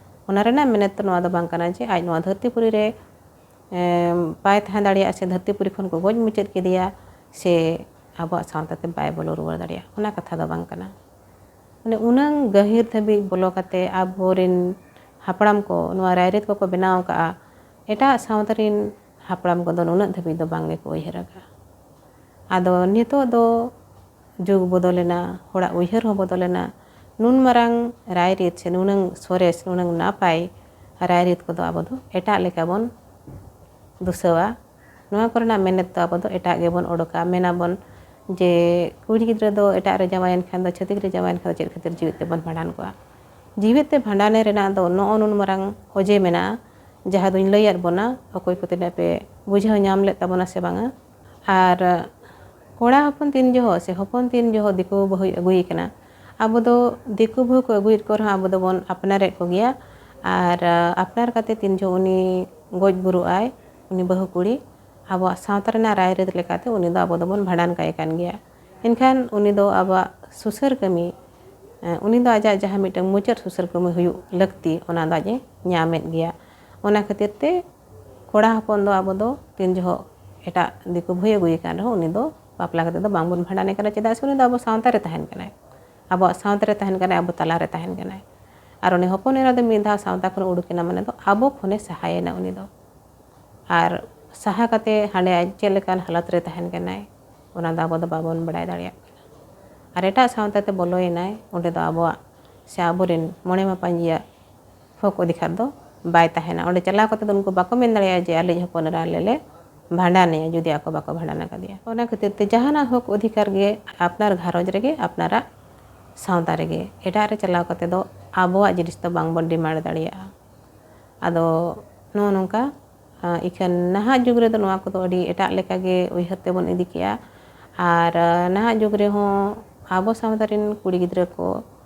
ᱚᱱᱟ ᱨᱮᱱᱟᱜ ᱢᱮᱱᱮᱛ ᱫᱚ ᱱᱚᱣᱟ ᱫᱚ ᱵᱟᱝ ᱠᱟᱱᱟ ᱡᱮ ᱟᱡ ᱱᱚᱣᱟ ᱫᱷᱟᱹᱨᱛᱤ ᱯᱩᱨᱤ ᱨᱮ, ᱮᱢ, ᱵᱟᱭ ᱛᱟᱦᱮᱸ ᱫᱟᱲᱮᱭᱟᱜᱼᱟ ᱥᱮ ᱫᱷᱟᱹᱨᱛᱤ ᱯᱩᱨᱤ ᱠᱷᱚᱱ ᱠᱚ ᱜᱚᱡ ᱢᱩᱪᱟᱹᱫ ᱠᱮᱫᱮᱭᱟ ᱥᱮ ᱟᱵᱚᱣᱟᱜ ᱥᱟᱶᱛᱟ ᱛᱮ ᱵᱟᱭ ᱵᱚᱞᱚ ᱨᱩᱣᱟᱹᱲ ᱫᱟᱲᱮᱭᱟᱜᱼᱟ, ᱚᱱᱟ ᱠᱟᱛᱷᱟ ᱫᱚ ᱵᱟᱝ ᱠᱟᱱᱟ᱾ ᱢᱟᱱᱮ ᱩᱱᱟᱹᱝ ᱜᱟᱹᱦᱤᱨ ᱫᱷᱟᱹᱵᱤᱡ ᱵᱚᱞᱚ ᱠᱟᱛᱮ ᱟᱵᱚᱨᱮᱱ ᱦᱟᱯᱲᱟᱢ ᱠᱚ ᱱᱚᱣᱟ ᱨᱟᱭᱨᱤᱛ ᱠᱚᱠᱚ ᱵᱮᱱᱟᱣ ᱟᱠᱟᱫᱼᱟ, ᱮᱴᱟᱜ ᱥᱟᱶᱛᱟ ᱨᱮᱱ ᱦᱟᱯᱲᱟᱢ ᱠᱚᱫᱚ ᱱᱩᱱᱟᱹᱜ ᱫᱷᱟᱹᱵᱤᱡ ᱫᱚ ᱵᱟᱝ ᱜᱮᱠᱚ ᱩᱭᱦᱟᱹᱨ ᱟᱠᱟᱫᱼᱟ᱾ ᱟᱫᱚ ᱱᱤᱛᱚᱜ ᱫᱚ ᱡᱩᱜᱽ ᱵᱚᱫᱚᱞᱮᱱᱟ, ᱦᱚᱲᱟᱜ ᱩᱭᱦᱟᱹᱨ ᱦᱚᱸ ᱵᱚᱫᱚᱞᱮᱱᱟ᱾ ᱱᱩᱱ ᱢᱟᱨᱟᱝ ᱨᱟᱭᱨᱤᱛ ᱥᱮ ᱱᱩᱱᱟᱹᱝ ᱥᱚᱨᱮᱥ, ᱱᱩᱱᱟᱹᱝ ᱱᱟᱯᱟᱭ ᱨᱟᱭᱨᱤᱛ ᱠᱚᱫᱚ ᱟᱵᱚ ᱫᱚ ᱮᱴᱟᱜ ᱞᱮᱠᱟ ᱵᱚᱱ ᱫᱩᱥᱟᱹᱣᱟ᱾ ᱱᱚᱣᱟ ᱠᱚᱨᱮᱱᱟᱜ ᱢᱮᱱᱮᱛ ᱫᱚ ᱟᱵᱚ ᱫᱚ ᱮᱴᱟᱜ ᱜᱮᱵᱚᱱ ᱚᱰᱚᱠᱟ᱾ ᱢᱮᱱᱟᱵᱚᱱ ᱡᱮ ᱠᱩᱲᱤ ᱜᱤᱫᱽᱨᱟᱹ ᱫᱚ ᱮᱴᱟᱜ ᱨᱮ ᱡᱟᱶᱟᱭᱮᱱ ᱠᱷᱟᱱ ᱫᱚ, ᱪᱷᱟᱹᱛᱤᱠ ᱨᱮ ᱡᱟᱶᱟᱭᱮᱱ ᱠᱷᱟᱱ ᱫᱚ ᱪᱮᱫ ᱠᱷᱟᱹᱛᱤᱨ ᱡᱤᱣᱮᱫ ᱛᱮᱵᱚᱱ ᱵᱷᱟᱸᱰᱟᱱ ᱠᱚᱣᱟ? ᱡᱤᱣᱮᱫ ᱛᱮ ᱵᱷᱟᱸᱰᱟᱱᱮ ᱨᱮᱱᱟᱜ ᱫᱚ ᱱᱚᱜᱼᱚ ᱱᱩᱱ ᱢᱟᱨᱟᱝ ᱚᱡᱮ ᱢᱮᱱᱟᱜᱼᱟ, ᱡᱟᱦᱟᱸ ᱫᱚᱧ ᱞᱟᱹᱭᱟᱫ ᱵᱚᱱᱟ᱾ ᱚᱠᱚᱭ ᱠᱚ ᱛᱤᱱᱟᱹᱜ ᱯᱮ ᱵᱩᱡᱷᱟᱹᱣ ᱧᱟᱢ ᱞᱮᱫ ᱛᱟᱵᱚᱱᱟ ᱥᱮ ᱵᱟᱝᱟ? ᱟᱨ ᱠᱚᱲᱟ ᱦᱚᱯᱚᱱ ᱛᱤᱱ ᱡᱚᱦᱚᱜ ᱥᱮ ᱦᱚᱯᱚᱱ ᱛᱤᱱ ᱡᱚᱦᱚᱜ ᱫᱤᱠᱩ ᱵᱟᱹᱦᱩᱭ ᱟᱹᱜᱩᱭᱮ ᱠᱟᱱᱟ, ᱟᱵᱚ ᱫᱚ ᱫᱤᱠᱩ ᱵᱟᱹᱦᱩ ᱠᱚ ᱟᱹᱜᱩᱭᱮᱫ ᱠᱚ ᱨᱮᱦᱚᱸ ᱟᱵᱚ ᱫᱚᱵᱚᱱ ᱟᱯᱱᱟᱨᱮᱫ ᱠᱚᱜᱮᱭᱟ᱾ ᱟᱨ ᱟᱯᱱᱟᱨ ᱠᱟᱛᱮ ᱛᱤᱱ ᱡᱚᱦᱚᱜ ᱩᱱᱤ ᱜᱚᱡ ᱜᱩᱨᱩᱜ ᱟᱭ, ᱩᱱᱤ ᱵᱟᱹᱦᱩ ᱠᱩᱲᱤ, ᱟᱵᱚᱣᱟᱜ ᱥᱟᱶᱛᱟ ᱨᱮᱱᱟᱜ ᱨᱟᱭᱨᱤᱛ ᱞᱮᱠᱟᱛᱮ ᱩᱱᱤ ᱫᱚ ᱟᱵᱚ ᱫᱚᱵᱚᱱ ᱵᱷᱟᱸᱰᱟᱱ ᱠᱟᱭ ᱠᱟᱱ ᱜᱮᱭᱟ᱾ ᱮᱱᱠᱷᱟᱱ ᱩᱱᱤ ᱫᱚ ᱟᱵᱚᱣᱟᱜ ᱥᱩᱥᱟᱹᱨ ᱠᱟᱹᱢᱤ, ᱮ, ᱩᱱᱤ ᱫᱚ ᱟᱡᱟᱜ ᱡᱟᱦᱟᱸ ᱢᱤᱫᱴᱟᱝ ᱢᱩᱪᱟᱹᱫ ᱥᱩᱥᱟᱹᱨ ᱠᱟᱹᱢᱤ ᱦᱩᱭᱩᱜ ᱞᱟᱹᱠᱛᱤ, ᱚᱱᱟ ᱫᱚ ᱟᱡ ᱮ ᱧᱟᱢᱮᱫ ᱜᱮᱭᱟ᱾ ᱚᱱᱟ ᱠᱷᱟᱹᱛᱤᱨ ᱛᱮ ᱠᱚᱲᱟ ᱦᱚᱯᱚᱱ ᱫᱚ ᱟᱵᱚ ᱫᱚ ᱛᱤᱱ ᱡᱚᱦᱚᱜ ᱮᱴᱟᱜ ᱫᱤᱠᱩ ᱵᱟᱹᱦᱩᱭ ᱟᱹᱜᱩᱭᱮ ᱠᱟᱱ ᱨᱮᱦᱚᱸ, ᱩᱱᱤ ᱫᱚ ᱵᱟᱯᱞᱟ ᱠᱟᱛᱮ ᱫᱚ ᱵᱟᱝᱵᱚᱱ ᱵᱷᱟᱸᱰᱟᱱᱮ ᱠᱟᱱᱟ, ᱪᱮᱫᱟᱜ ᱥᱮ ᱩᱱᱤ ᱫᱚ ᱟᱵᱚ ᱥᱟᱶᱛᱟ ᱨᱮ ᱛᱟᱦᱮᱱ ᱠᱟᱱᱟᱭ, ᱟᱵᱚᱣᱟᱜ ᱥᱟᱶᱛᱟ ᱨᱮ ᱛᱟᱦᱮᱱ ᱠᱟᱱᱟᱭ, ᱟᱵᱚ ᱛᱟᱞᱟ ᱨᱮ ᱛᱟᱦᱮᱱ ᱠᱟᱱᱟᱭ᱾ ᱟᱨ ᱩᱱᱤ ᱦᱚᱯᱚᱱ ᱮᱨᱟ ᱫᱚ ᱢᱤᱫ ᱫᱷᱟᱣ ᱥᱟᱶᱛᱟ ᱠᱷᱚᱱ ᱩᱰᱩᱠᱮᱱᱟ ᱢᱟᱱᱮ ᱫᱚ ᱟᱵᱚ ᱠᱷᱚᱱᱮ ᱥᱟᱦᱟᱭᱮᱱᱟ ᱩᱱᱤ ᱫᱚ᱾ ᱟᱨ ᱥᱟᱦᱟ ᱠᱟᱛᱮ ᱦᱟᱸᱰᱮ ᱟᱡ ᱪᱮᱫ ᱞᱮᱠᱟᱱ ᱦᱟᱞᱚᱛ ᱨᱮ ᱛᱟᱦᱮᱱ ᱠᱟᱱᱟᱭ, ᱚᱱᱟ ᱫᱚ ᱟᱵᱚ ᱫᱚ ᱵᱟᱵᱚᱱ ᱵᱟᱲᱟᱭ ᱫᱟᱲᱮᱭᱟᱜ ᱠᱟᱱᱟ᱾ ᱟᱨ ᱮᱴᱟᱜ ᱥᱟᱶᱛᱟ ᱛᱮ ᱵᱚᱞᱚᱭᱮᱱᱟᱭ, ᱚᱸᱰᱮ ᱫᱚ ᱟᱵᱚᱣᱟᱜ ᱥᱮ ᱟᱵᱚᱨᱮᱱ ᱢᱚᱬᱮ ᱢᱟᱯᱟᱧᱡᱤᱭᱟᱜ ᱦᱚᱠ ᱚᱫᱷᱤᱠᱟᱨ ᱫᱚ ᱵᱟᱭ ᱛᱟᱦᱮᱱᱟ᱾ ᱚᱸᱰᱮ ᱪᱟᱞᱟᱣ ᱠᱟᱛᱮ ᱫᱚ ᱩᱱᱠᱩ ᱵᱟᱠᱚ ᱢᱮᱱ ᱫᱟᱲᱮᱭᱟᱜᱼᱟ ᱡᱮ ᱟᱞᱮᱭᱤᱡ ᱦᱚᱯᱚᱱ ᱮᱨᱟ ᱟᱞᱮ ᱞᱮ ᱵᱷᱟᱸᱰᱟᱱᱮᱭᱟ, ᱡᱩᱫᱤ ᱟᱠᱚ ᱵᱟᱠᱚ ᱵᱷᱟᱸᱰᱟᱱ ᱟᱠᱟᱫᱮᱭᱟ᱾ ᱚᱱᱟ ᱠᱷᱟᱹᱛᱤᱨ ᱛᱮ ᱡᱟᱦᱟᱱᱟᱜ ᱦᱚᱠ ᱚᱫᱷᱤᱠᱟᱨ ᱜᱮ ᱟᱯᱱᱟᱨ ᱜᱷᱟᱨᱚᱸᱡᱽ ᱨᱮᱜᱮ, ᱟᱯᱱᱟᱨᱟᱜ ᱥᱟᱶᱛᱟ ᱨᱮᱜᱮ, ᱮᱴᱟᱜ ᱨᱮ ᱪᱟᱞᱟᱣ ᱠᱟᱛᱮ ᱫᱚ ᱟᱵᱚᱣᱟᱜ ᱡᱤᱱᱤᱥ ᱫᱚ ᱵᱟᱝᱵᱚᱱ ᱰᱤᱢᱟᱱᱰ ᱫᱟᱲᱮᱭᱟᱜᱼᱟ᱾ ᱟᱫᱚ ᱱᱚᱜᱼᱚ ᱱᱚᱝᱠᱟ, ᱟᱸ, ᱤᱠᱷᱟᱹᱱ ᱱᱟᱦᱟᱜ ᱡᱩᱜᱽ ᱨᱮᱫᱚ ᱱᱚᱣᱟ ᱠᱚᱫᱚ ᱟᱹᱰᱤ ᱮᱴᱟᱜ ᱞᱮᱠᱟᱜᱮ ᱩᱭᱦᱟᱹᱨ ᱛᱮᱵᱚᱱ ᱤᱫᱤ ᱠᱮᱜᱼᱟ᱾ ᱟᱨ, ᱟᱸ, ᱱᱟᱦᱟᱜ ᱡᱩᱜᱽ ᱨᱮᱦᱚᱸ ᱟᱵᱚ ᱥᱟᱶᱛᱟ ᱨᱮᱱ ᱠᱩᱲᱤ ᱜᱤᱫᱽᱨᱟᱹ ᱠᱚ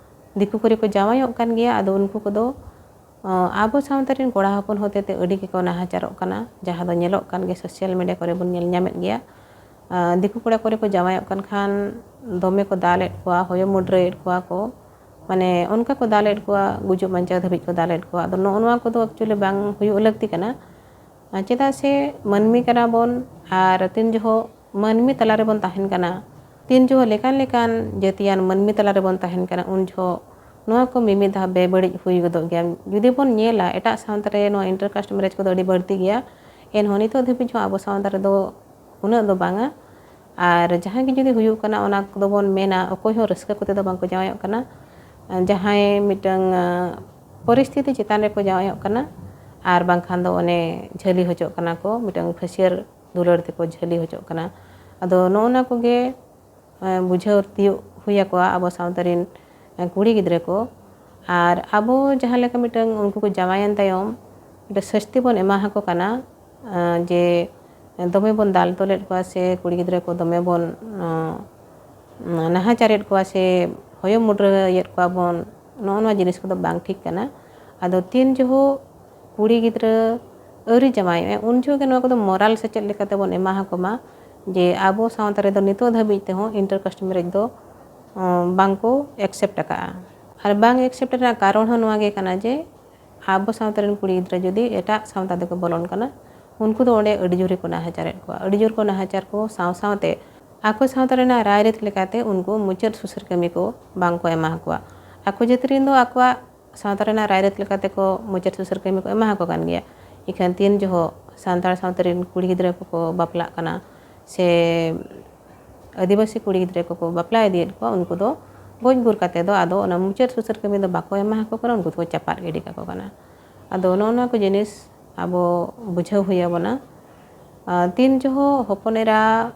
ᱫᱤᱠᱩ ᱠᱚᱨᱮ ᱠᱚ ᱡᱟᱶᱟᱭᱚᱜ ᱠᱟᱱ ᱜᱮᱭᱟ᱾ ᱟᱫᱚ ᱩᱱᱠᱩ ᱠᱚᱫᱚ, ᱟᱸ, ᱟᱵᱚ ᱥᱟᱶᱛᱟ ᱨᱮᱱ ᱠᱚᱲᱟ ᱦᱚᱯᱚᱱ ᱦᱚᱛᱮ ᱛᱮ ᱟᱹᱰᱤ ᱜᱮᱠᱚ ᱱᱟᱦᱟᱪᱟᱨᱚᱜ ᱠᱟᱱᱟ, ᱡᱟᱦᱟᱸ ᱫᱚ ᱧᱮᱞᱚᱜ ᱠᱟᱱ ᱜᱮᱭᱟ, ᱥᱳᱥᱟᱞ ᱢᱤᱰᱤᱭᱟ ᱠᱚᱨᱮ ᱵᱚᱱ ᱧᱮᱞ ᱧᱟᱢᱮᱫ ᱜᱮᱭᱟ᱾ ᱟᱸ, ᱫᱤᱠᱩ ᱠᱚᱲᱟ ᱠᱚᱨᱮ ᱠᱚ ᱡᱟᱶᱟᱭᱚᱜ ᱠᱟᱱ ᱠᱷᱟᱱ ᱫᱚᱢᱮ ᱠᱚ ᱫᱟᱞᱮᱫ ᱠᱚᱣᱟ, ᱦᱚᱭᱚ ᱢᱩᱰᱨᱟᱹᱭᱮᱫ ᱠᱚᱣᱟ ᱠᱚ, ᱢᱟᱱᱮ ᱚᱱᱠᱟ ᱠᱚ ᱫᱟᱞᱮᱫ ᱠᱚᱣᱟ, ᱜᱩᱡᱩᱜ ᱵᱟᱧᱪᱟᱣ ᱫᱷᱟᱹᱵᱤᱡ ᱠᱚ ᱫᱟᱞᱮᱫ ᱠᱚᱣᱟ᱾ ᱟᱫᱚ ᱱᱚᱜᱼᱚ ᱱᱚᱣᱟ ᱠᱚᱫᱚ ᱮᱠᱪᱩᱭᱮᱞᱤ ᱵᱟᱝ ᱦᱩᱭᱩᱜ ᱞᱟᱹᱠᱛᱤ ᱠᱟᱱᱟ᱾ ᱟᱨ ᱪᱮᱫᱟᱜ ᱥᱮ ᱢᱟᱹᱱᱢᱤ ᱠᱟᱱᱟ ᱵᱚᱱ, ᱟᱨ ᱛᱤᱱ ᱡᱚᱦᱚᱜ ᱢᱟᱹᱱᱢᱤ ᱛᱟᱞᱟ ᱨᱮᱵᱚᱱ ᱛᱟᱦᱮᱱ ᱠᱟᱱᱟ, ᱛᱤᱱ ᱡᱚᱦᱚᱜ ᱞᱮᱠᱟᱱ ᱞᱮᱠᱟᱱ ᱡᱟᱹᱛᱤᱭᱟᱱ ᱢᱟᱹᱱᱢᱤ ᱛᱟᱞᱟ ᱨᱮᱵᱚᱱ ᱛᱟᱦᱮᱱ ᱠᱟᱱᱟ, ᱩᱱ ᱡᱚᱦᱚᱜ ᱱᱚᱣᱟ ᱠᱚ ᱢᱤᱢᱤᱫ ᱫᱷᱟᱣ ᱵᱮᱵᱟᱹᱲᱤᱡ ᱦᱩᱭ ᱜᱚᱫᱚᱜ ᱜᱮᱭᱟ᱾ ᱡᱩᱫᱤ ᱵᱚᱱ ᱧᱮᱞᱟ, ᱮᱴᱟᱜ ᱥᱟᱶᱛᱟ ᱨᱮ ᱱᱚᱣᱟ ᱤᱱᱴᱟᱨ ᱠᱟᱥᱴ ᱢᱮᱨᱮᱡᱽ ᱠᱚᱫᱚ ᱟᱹᱰᱤ ᱵᱟᱹᱲᱛᱤ ᱜᱮᱭᱟ, ᱮᱱᱦᱚᱸ ᱱᱤᱛᱚᱜ ᱫᱷᱟᱹᱵᱤᱡ ᱦᱚᱸ ᱟᱵᱚ ᱥᱟᱶᱛᱟ ᱨᱮᱫᱚ ᱩᱱᱟᱹᱜ ᱫᱚ ᱵᱟᱝᱟ᱾ ᱟᱨ ᱡᱟᱦᱟᱸ ᱜᱮ ᱡᱩᱫᱤ ᱦᱩᱭᱩᱜ ᱠᱟᱱᱟ, ᱚᱱᱟ ᱠᱚᱫᱚ ᱵᱚᱱ ᱢᱮᱱᱟ, ᱚᱠᱚᱭ ᱦᱚᱸ ᱨᱟᱹᱥᱠᱟᱹ ᱠᱚᱛᱮ ᱫᱚ ᱵᱟᱝᱠᱚ ᱡᱟᱶᱟᱭᱚᱜ ᱠᱟᱱᱟ᱾ ᱡᱟᱦᱟᱸᱭ ᱢᱤᱫᱴᱟᱝ, ᱟᱸ, ᱯᱚᱨᱤᱥᱛᱷᱤᱛᱤ ᱪᱮᱛᱟᱱ ᱨᱮᱠᱚ ᱡᱟᱶᱟᱭᱚᱜ ᱠᱟᱱᱟ, ᱟᱨ ᱵᱟᱝᱠᱷᱟᱱ ᱫᱚ ᱚᱱᱮ ᱡᱷᱟᱹᱞᱤ ᱦᱚᱪᱚᱜ ᱠᱟᱱᱟ ᱠᱚ, ᱢᱤᱫᱴᱟᱝ ᱯᱷᱟᱹᱥᱤᱭᱟᱹᱨ ᱫᱩᱞᱟᱹᱲ ᱛᱮᱠᱚ ᱡᱷᱟᱹᱞᱤ ᱦᱚᱪᱚᱜ ᱠᱟᱱᱟ᱾ ᱟᱫᱚ ᱱᱚᱜᱼᱚ ᱱᱟ ᱠᱚᱜᱮ, ᱟᱸ, ᱵᱩᱡᱷᱟᱹᱣ ᱛᱤᱭᱳᱜ ᱦᱩᱭ ᱟᱠᱚᱣᱟ ᱟᱵᱚ ᱥᱟᱶᱛᱟ ᱨᱮᱱ, ᱟᱸ, ᱠᱩᱲᱤ ᱜᱤᱫᱽᱨᱟᱹ ᱠᱚ᱾ ᱟᱨ ᱟᱵᱚ ᱡᱟᱦᱟᱸ ᱞᱮᱠᱟ ᱢᱤᱫᱴᱟᱝ ᱩᱱᱠᱩ ᱠᱚ ᱡᱟᱶᱟᱭᱮᱱ ᱛᱟᱭᱚᱢ ᱢᱤᱫᱴᱟᱝ ᱥᱟᱹᱥᱛᱤ ᱵᱚᱱ ᱮᱢᱟ ᱟᱠᱚ ᱠᱟᱱᱟ, ᱟᱸ, ᱡᱮ ᱫᱚᱢᱮ ᱵᱚᱱ ᱫᱟᱞ ᱛᱚᱞᱮᱫ ᱠᱚᱣᱟ ᱥᱮ ᱠᱩᱲᱤ ᱜᱤᱫᱽᱨᱟᱹ ᱠᱚ ᱫᱚᱢᱮ ᱵᱚᱱ, ᱟᱸ, ᱱᱟᱦᱟᱪᱟᱨᱮᱫ ᱠᱚᱣᱟ ᱥᱮ ᱦᱚᱭᱚ ᱢᱩᱰᱨᱟᱹᱭᱮᱫ ᱠᱚᱣᱟ ᱵᱚᱱ, ᱱᱚᱜᱼᱚ ᱱᱚᱣᱟ ᱡᱤᱱᱤᱥ ᱠᱚᱫᱚ ᱵᱟᱝ ᱴᱷᱤᱠ ᱠᱟᱱᱟ᱾ ᱟᱫᱚ ᱛᱤᱱ ᱡᱚᱦᱚᱜ ᱠᱩᱲᱤ ᱜᱤᱫᱽᱨᱟᱹ ᱟᱹᱣᱨᱤ ᱡᱟᱶᱟᱭᱚᱜᱼᱟ, ᱩᱱ ᱡᱚᱦᱚᱜ ᱜᱮ ᱱᱚᱣᱟ ᱠᱚᱫᱚ ᱢᱚᱨᱟᱞ ᱥᱮᱪᱮᱫ ᱞᱮᱠᱟᱛᱮ ᱵᱚᱱ ᱮᱢᱟ ᱟᱠᱚ ᱢᱟ, ᱡᱮ ᱟᱵᱚ ᱥᱟᱶᱛᱟ ᱨᱮᱫᱚ ᱱᱤᱛᱚᱜ ᱫᱷᱟᱹᱵᱤᱡ ᱛᱮᱦᱚᱸ ᱤᱱᱴᱟᱨ ᱠᱟᱥᱴ ᱢᱮᱨᱮᱡᱽ ᱫᱚ, ᱚᱸ, ᱵᱟᱝ ᱠᱚ ᱮᱠᱥᱮᱯᱴ ᱟᱠᱟᱫᱼᱟ᱾ ᱟᱨ ᱵᱟᱝ ᱮᱠᱥᱮᱯᱴ ᱨᱮᱱᱟᱜ ᱠᱟᱨᱚᱱ ᱦᱚᱸ ᱱᱚᱣᱟ ᱜᱮ ᱠᱟᱱᱟ ᱡᱮ ᱟᱵᱚ ᱥᱟᱶᱛᱟ ᱨᱮᱱ ᱠᱩᱲᱤ ᱜᱤᱫᱽᱨᱟᱹ ᱡᱩᱫᱤ ᱮᱴᱟᱜ ᱥᱟᱶᱛᱟ ᱛᱮᱠᱚ ᱵᱚᱞᱚᱱ ᱠᱟᱱᱟ, ᱩᱱᱠᱩ ᱫᱚ ᱚᱸᱰᱮ ᱟᱹᱰᱤ ᱡᱳᱨ ᱜᱮᱠᱚ ᱱᱟᱦᱟᱪᱟᱨᱮᱫ ᱠᱚᱣᱟ᱾ ᱟᱹᱰᱤ ᱡᱳᱨ ᱠᱚ ᱱᱟᱦᱟᱪᱟᱨ ᱠᱚ ᱥᱟᱶ ᱥᱟᱶᱛᱮ ᱟᱠᱚ ᱥᱟᱶᱛᱟ ᱨᱮᱱᱟᱜ ᱨᱟᱭᱨᱤᱛ ᱞᱮᱠᱟᱛᱮ ᱩᱱᱠᱩ ᱢᱩᱪᱟᱹᱫ ᱥᱩᱥᱟᱹᱨ ᱠᱟᱹᱢᱤ ᱠᱚ ᱵᱟᱝ ᱠᱚ ᱮᱢᱟ ᱟᱠᱚᱣᱟ᱾ ᱟᱠᱚ ᱡᱟᱹᱛ ᱨᱮᱱ ᱫᱚ ᱟᱠᱚᱣᱟᱜ ᱥᱟᱶᱛᱟ ᱨᱮᱱᱟᱜ ᱨᱟᱭᱨᱤᱛ ᱞᱮᱠᱟᱛᱮ ᱠᱚ ᱢᱩᱪᱟᱹᱫ ᱥᱩᱥᱟᱹᱨ ᱠᱟᱹᱢᱤ ᱠᱚ ᱮᱢᱟ ᱟᱠᱚ ᱠᱟᱱ ᱜᱮᱭᱟ᱾ ᱤᱠᱷᱟᱹᱱ ᱛᱤᱱ ᱡᱚᱦᱚᱜ ᱥᱟᱱᱛᱟᱲ ᱥᱟᱶᱛᱟ ᱨᱮᱱ ᱠᱩᱲᱤ ᱜᱤᱫᱽᱨᱟᱹ ᱠᱚᱠᱚ ᱵᱟᱯᱞᱟᱜ ᱠᱟᱱᱟ ᱥᱮ ᱟᱹᱫᱤᱵᱟᱹᱥᱤ ᱠᱩᱲᱤ ᱜᱤᱫᱽᱨᱟᱹ ᱠᱚᱠᱚ ᱵᱟᱯᱞᱟ ᱤᱫᱤᱭᱮᱫ ᱠᱚᱣᱟ, ᱩᱱᱠᱩ ᱫᱚ ᱜᱚᱡ ᱜᱩᱨ ᱠᱟᱛᱮ ᱫᱚ ᱟᱫᱚ ᱚᱱᱟ ᱢᱩᱪᱟᱹᱫ ᱥᱩᱥᱟᱹᱨ ᱠᱟᱹᱢᱤ ᱫᱚ ᱵᱟᱠᱚ ᱮᱢᱟ ᱟᱠᱚ ᱠᱟᱱᱟ, ᱩᱱᱠᱩ ᱫᱚᱠᱚ ᱪᱟᱯᱟᱫ ᱜᱤᱰᱤ ᱠᱟᱠᱚ ᱠᱟᱱᱟ᱾ ᱟᱫᱚ ᱱᱚᱜᱼᱚ ᱱᱚᱣᱟ ᱠᱚ ᱡᱤᱱᱤᱥ ᱟᱵᱚ ᱵᱩᱡᱷᱟᱹᱣ ᱦᱩᱭ ᱟᱵᱚᱱᱟ᱾ ᱟᱨ ᱛᱤᱱ ᱡᱚᱦᱚᱜ ᱦᱚᱯᱚᱱ ᱮᱨᱟ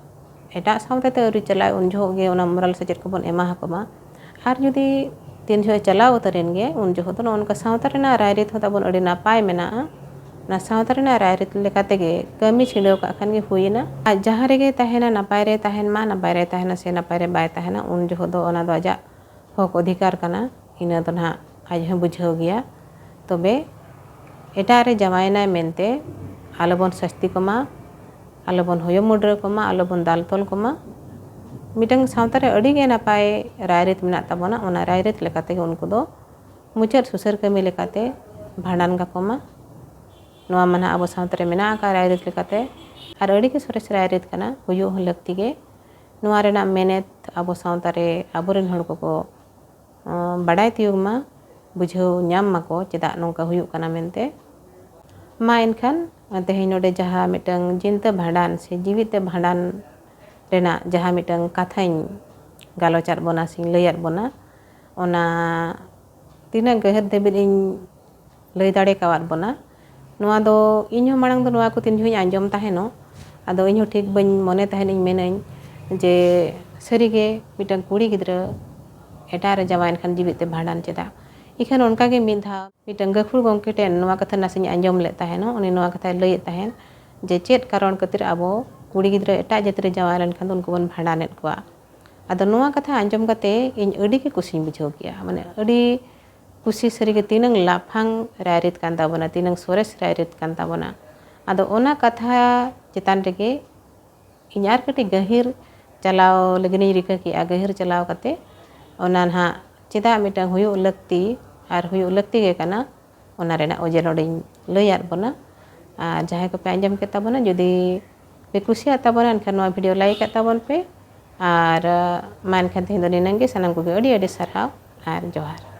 ᱮᱴᱟᱜ ᱥᱟᱶᱛᱟ ᱛᱮ ᱟᱹᱣᱨᱤ ᱪᱟᱞᱟᱜ, ᱩᱱ ᱡᱚᱦᱚᱜ ᱜᱮ ᱚᱱᱟ ᱢᱚᱨᱟᱞ ᱥᱮᱪᱮᱫ ᱠᱚᱵᱚᱱ ᱮᱢᱟ ᱟᱠᱚ ᱢᱟ᱾ ᱟᱨ ᱡᱩᱫᱤ ᱛᱤᱱ ᱡᱚᱦᱚᱜ ᱮ ᱪᱟᱞᱟᱣ ᱩᱛᱟᱹᱨᱮᱱ ᱜᱮ, ᱩᱱ ᱡᱚᱦᱚᱜ ᱫᱚ ᱱᱚᱜᱼᱚ ᱱᱚᱝᱠᱟ ᱥᱟᱶᱛᱟ ᱨᱮᱱᱟᱜ ᱨᱟᱭᱨᱤᱛ ᱦᱚᱸ ᱛᱟᱵᱚᱱ ᱟᱹᱰᱤ ᱱᱟᱯᱟᱭ ᱢᱮᱱᱟᱜᱼᱟ᱾ ᱚᱱᱟ ᱥᱟᱶᱛᱟ ᱨᱮᱱᱟᱜ ᱨᱟᱭᱨᱤᱛ ᱞᱮᱠᱟ ᱛᱮᱜᱮ ᱠᱟᱹᱢᱤ ᱪᱷᱤᱰᱟᱹᱣ ᱠᱟᱜ ᱠᱷᱟᱱ ᱜᱮ ᱦᱩᱭᱮᱱᱟ᱾ ᱟᱨ ᱡᱟᱦᱟᱸ ᱨᱮᱜᱮ ᱛᱟᱦᱮᱱᱟ, ᱱᱟᱯᱟᱭ ᱨᱮ ᱛᱟᱦᱮᱱ ᱢᱟ, ᱱᱟᱯᱟᱭ ᱨᱮ ᱛᱟᱦᱮᱱᱟ ᱥᱮ ᱱᱟᱯᱟᱭ ᱨᱮ ᱵᱟᱭ ᱛᱟᱦᱮᱱᱟ, ᱩᱱ ᱡᱚᱦᱚᱜ ᱫᱚ ᱚᱱᱟ ᱫᱚ ᱟᱡᱟᱜ ᱦᱚᱠ ᱚᱫᱷᱤᱠᱟᱨ ᱠᱟᱱᱟ, ᱤᱱᱟᱹ ᱫᱚ ᱱᱟᱦᱟᱜ ᱟᱡ ᱦᱚᱸ ᱵᱩᱡᱷᱟᱹᱣ ᱜᱮᱭᱟ᱾ ᱛᱚᱵᱮ ᱮᱴᱟᱜ ᱨᱮ ᱡᱟᱶᱟᱭᱮᱱᱟᱭ ᱢᱮᱱᱛᱮ ᱟᱞᱚᱵᱚᱱ ᱥᱟᱹᱥᱛᱤ ᱠᱚᱢᱟ, ᱟᱞᱚᱵᱚᱱ ᱦᱚᱭᱚ ᱢᱩᱰᱨᱟᱹ ᱠᱚᱢᱟ, ᱟᱞᱚᱵᱚᱱ ᱫᱟᱞ ᱛᱚᱞ ᱠᱚᱢᱟ᱾ ᱢᱤᱫᱴᱟᱝ ᱥᱟᱶᱛᱟ ᱨᱮ ᱟᱹᱰᱤ ᱜᱮ ᱱᱟᱯᱟᱭ ᱨᱟᱭᱨᱤᱛ ᱢᱮᱱᱟᱜ ᱛᱟᱵᱚᱱᱟ, ᱚᱱᱟ ᱨᱟᱭᱨᱤᱛ ᱞᱮᱠᱟ ᱛᱮᱜᱮ ᱩᱱᱠᱩ ᱫᱚ ᱢᱩᱪᱟᱹᱫ ᱥᱩᱥᱟᱹᱨ ᱠᱟᱹᱢᱤ ᱞᱮᱠᱟᱛᱮ ᱵᱷᱟᱸᱰᱟᱱ ᱠᱟᱠᱚ ᱢᱟ᱾ ᱱᱚᱣᱟ ᱢᱟ ᱱᱟᱦᱟᱜ ᱟᱵᱚ ᱥᱟᱶᱛᱟ ᱨᱮ ᱢᱮᱱᱟᱜ ᱟᱠᱟᱫ ᱨᱟᱭᱨᱤᱛ ᱞᱮᱠᱟᱛᱮ, ᱟᱨ ᱟᱹᱰᱤ ᱜᱮ ᱥᱚᱨᱮᱥ ᱨᱟᱭᱨᱤᱛ ᱠᱟᱱᱟ, ᱦᱩᱭᱩᱜ ᱦᱚᱸ ᱞᱟᱹᱠᱛᱤ ᱜᱮ᱾ ᱱᱚᱣᱟ ᱨᱮᱱᱟᱜ ᱢᱮᱱᱮᱛ ᱟᱵᱚ ᱥᱟᱶᱛᱟ ᱨᱮ ᱟᱵᱚᱨᱮᱱ ᱦᱚᱲ ᱠᱚᱠᱚ, ᱟᱸ, ᱵᱟᱰᱟᱭ ᱛᱤᱭᱳᱜᱽ ᱢᱟ, ᱵᱩᱡᱷᱟᱹᱣ ᱧᱟᱢ ᱢᱟᱠᱚ ᱪᱮᱫᱟᱜ ᱱᱚᱝᱠᱟ ᱦᱩᱭᱩᱜ ᱠᱟᱱᱟ ᱢᱮᱱᱛᱮ᱾ ᱢᱟ ᱮᱱᱠᱷᱟᱱ ᱛᱮᱦᱮᱧ ᱱᱚᱰᱮ ᱡᱟᱦᱟᱸ ᱢᱤᱫᱴᱟᱝ ᱡᱤᱱᱛᱟᱹ ᱵᱷᱟᱸᱰᱟᱱ ᱥᱮ ᱡᱤᱣᱤᱫ ᱛᱮ ᱵᱷᱟᱸᱰᱟᱱ ᱨᱮᱱᱟᱜ ᱡᱟᱦᱟᱸ ᱢᱤᱫᱴᱟᱝ ᱠᱟᱛᱷᱟᱧ ᱜᱟᱞᱚᱪᱟᱫ ᱵᱚᱱᱟ ᱥᱮᱧ ᱞᱟᱹᱭᱟᱫ ᱵᱚᱱᱟ, ᱚᱱᱟ ᱛᱤᱱᱟᱹᱜ ᱜᱟᱹᱦᱤᱨ ᱫᱷᱟᱹᱵᱤᱡ ᱤᱧ ᱞᱟᱹᱭ ᱫᱟᱲᱮ ᱠᱟᱣᱟᱫ ᱵᱚᱱᱟ᱾ ᱱᱚᱣᱟ ᱫᱚ ᱤᱧᱦᱚᱸ ᱢᱟᱲᱟᱝ ᱫᱚ ᱱᱚᱣᱟ ᱠᱚ ᱛᱤᱱ ᱡᱚᱦᱚᱜ ᱤᱧ ᱟᱸᱡᱚᱢ ᱛᱟᱦᱮᱱᱚᱜ, ᱟᱫᱚ ᱤᱧᱦᱚᱸ ᱴᱷᱤᱠ ᱵᱟᱹᱧ ᱢᱚᱱᱮ ᱛᱟᱦᱮᱱ, ᱤᱧ ᱢᱮᱱᱟᱹᱧ ᱡᱮ ᱥᱟᱹᱨᱤᱜᱮ ᱢᱤᱫᱴᱟᱝ ᱠᱩᱲᱤ ᱜᱤᱫᱽᱨᱟᱹ ᱮᱴᱟᱜ ᱨᱮ ᱡᱟᱶᱟᱭᱮᱱ ᱠᱷᱟᱱ ᱡᱤᱣᱤᱫ ᱛᱮ ᱵᱷᱟᱸᱰᱟᱱ ᱪᱮᱫᱟᱜ? ᱤᱠᱷᱟᱹᱱ ᱚᱱᱠᱟᱜᱮ ᱢᱤᱫ ᱫᱷᱟᱣ ᱢᱤᱫᱴᱟᱝ ᱜᱟᱹᱠᱷᱩᱲ ᱜᱚᱢᱠᱮ ᱴᱷᱮᱱ ᱱᱚᱣᱟ ᱠᱟᱛᱷᱟ ᱱᱟᱥᱮᱧ ᱟᱸᱡᱚᱢ ᱞᱮᱫ ᱛᱟᱦᱮᱱᱚᱜ᱾ ᱩᱱᱤ ᱱᱚᱣᱟ ᱠᱟᱛᱷᱟᱭ ᱞᱟᱹᱭᱮᱫ ᱛᱟᱦᱮᱸᱫ ᱡᱮ ᱪᱮᱫ ᱠᱟᱨᱚᱱ ᱠᱷᱟᱹᱛᱤᱨ ᱟᱵᱚ ᱠᱩᱲᱤ ᱜᱤᱫᱽᱨᱟᱹ ᱮᱴᱟᱜ ᱡᱟᱹᱛ ᱨᱮ ᱡᱟᱶᱟᱭ ᱞᱮᱱᱠᱷᱟᱱ ᱫᱚ ᱩᱱᱠᱩ ᱵᱚᱱ ᱵᱷᱟᱸᱰᱟᱱᱮᱫ ᱠᱚᱣᱟ᱾ ᱟᱫᱚ ᱱᱚᱣᱟ ᱠᱟᱛᱷᱟ ᱟᱸᱡᱚᱢ ᱠᱟᱛᱮ ᱤᱧ ᱟᱹᱰᱤ ᱜᱮ ᱠᱩᱥᱤᱧ ᱵᱩᱡᱷᱟᱹᱣ ᱠᱮᱜᱼᱟ, ᱢᱟᱱᱮ ᱟᱹᱰᱤ ᱠᱩᱥᱤ᱾ ᱥᱟᱹᱨᱤᱜᱮ ᱛᱤᱱᱟᱹᱝ ᱞᱟᱯᱷᱟᱝ ᱨᱟᱭᱨᱤᱛ ᱠᱟᱱ ᱛᱟᱵᱚᱱᱟ, ᱛᱤᱱᱟᱹᱝ ᱥᱚᱨᱮᱥ ᱨᱟᱭᱨᱤᱛ ᱠᱟᱱ ᱛᱟᱵᱚᱱᱟ᱾ ᱟᱫᱚ ᱚᱱᱟ ᱠᱟᱛᱷᱟ ᱪᱮᱛᱟᱱ ᱨᱮᱜᱮ ᱤᱧ ᱟᱨ ᱠᱟᱹᱴᱤᱡ ᱜᱟᱹᱦᱤᱨ ᱪᱟᱞᱟᱣ ᱞᱟᱹᱜᱤᱫ ᱤᱧ ᱨᱤᱠᱟᱹ ᱠᱮᱜᱼᱟ᱾ ᱜᱟᱹᱦᱤᱨ ᱪᱟᱞᱟᱣ ᱠᱟᱛᱮ ᱚᱱᱟ ᱱᱟᱦᱟᱜ ᱪᱮᱫᱟᱜ ᱢᱤᱫᱴᱟᱝ ᱦᱩᱭᱩᱜ ᱞᱟᱹᱠᱛᱤ ᱟᱨ ᱦᱩᱭᱩᱜ ᱞᱟᱹᱠᱛᱤ ᱜᱮ ᱠᱟᱱᱟ, ᱚᱱᱟ ᱨᱮᱱᱟᱜ ᱚᱡᱮ ᱱᱚᱰᱮᱧ ᱞᱟᱹᱭᱟᱫ ᱵᱚᱱᱟ᱾ ᱟᱨ ᱡᱟᱦᱟᱸᱭ ᱠᱚᱯᱮ ᱟᱸᱡᱚᱢ ᱠᱮᱫ ᱛᱟᱵᱚᱱᱟ, ᱡᱩᱫᱤ ᱯᱮ ᱠᱩᱥᱤᱭᱟᱜ ᱛᱟᱵᱚᱱᱟ, ᱮᱱᱠᱷᱟᱱ ᱱᱚᱣᱟ ᱵᱷᱤᱰᱤᱭᱳ ᱞᱟᱭᱤᱠ ᱟᱜ ᱛᱟᱵᱚᱱ ᱯᱮ᱾ ᱟᱨ ᱢᱟ ᱮᱱᱠᱷᱟᱱ ᱛᱮᱦᱮᱧ ᱫᱚ ᱱᱤᱱᱟᱹᱝ ᱜᱮ᱾ ᱥᱟᱱᱟᱢ ᱠᱚᱜᱮ ᱟᱹᱰᱤ ᱟᱹᱰᱤ ᱥᱟᱨᱦᱟᱣ ᱟᱨ ᱡᱚᱦᱟᱨ᱾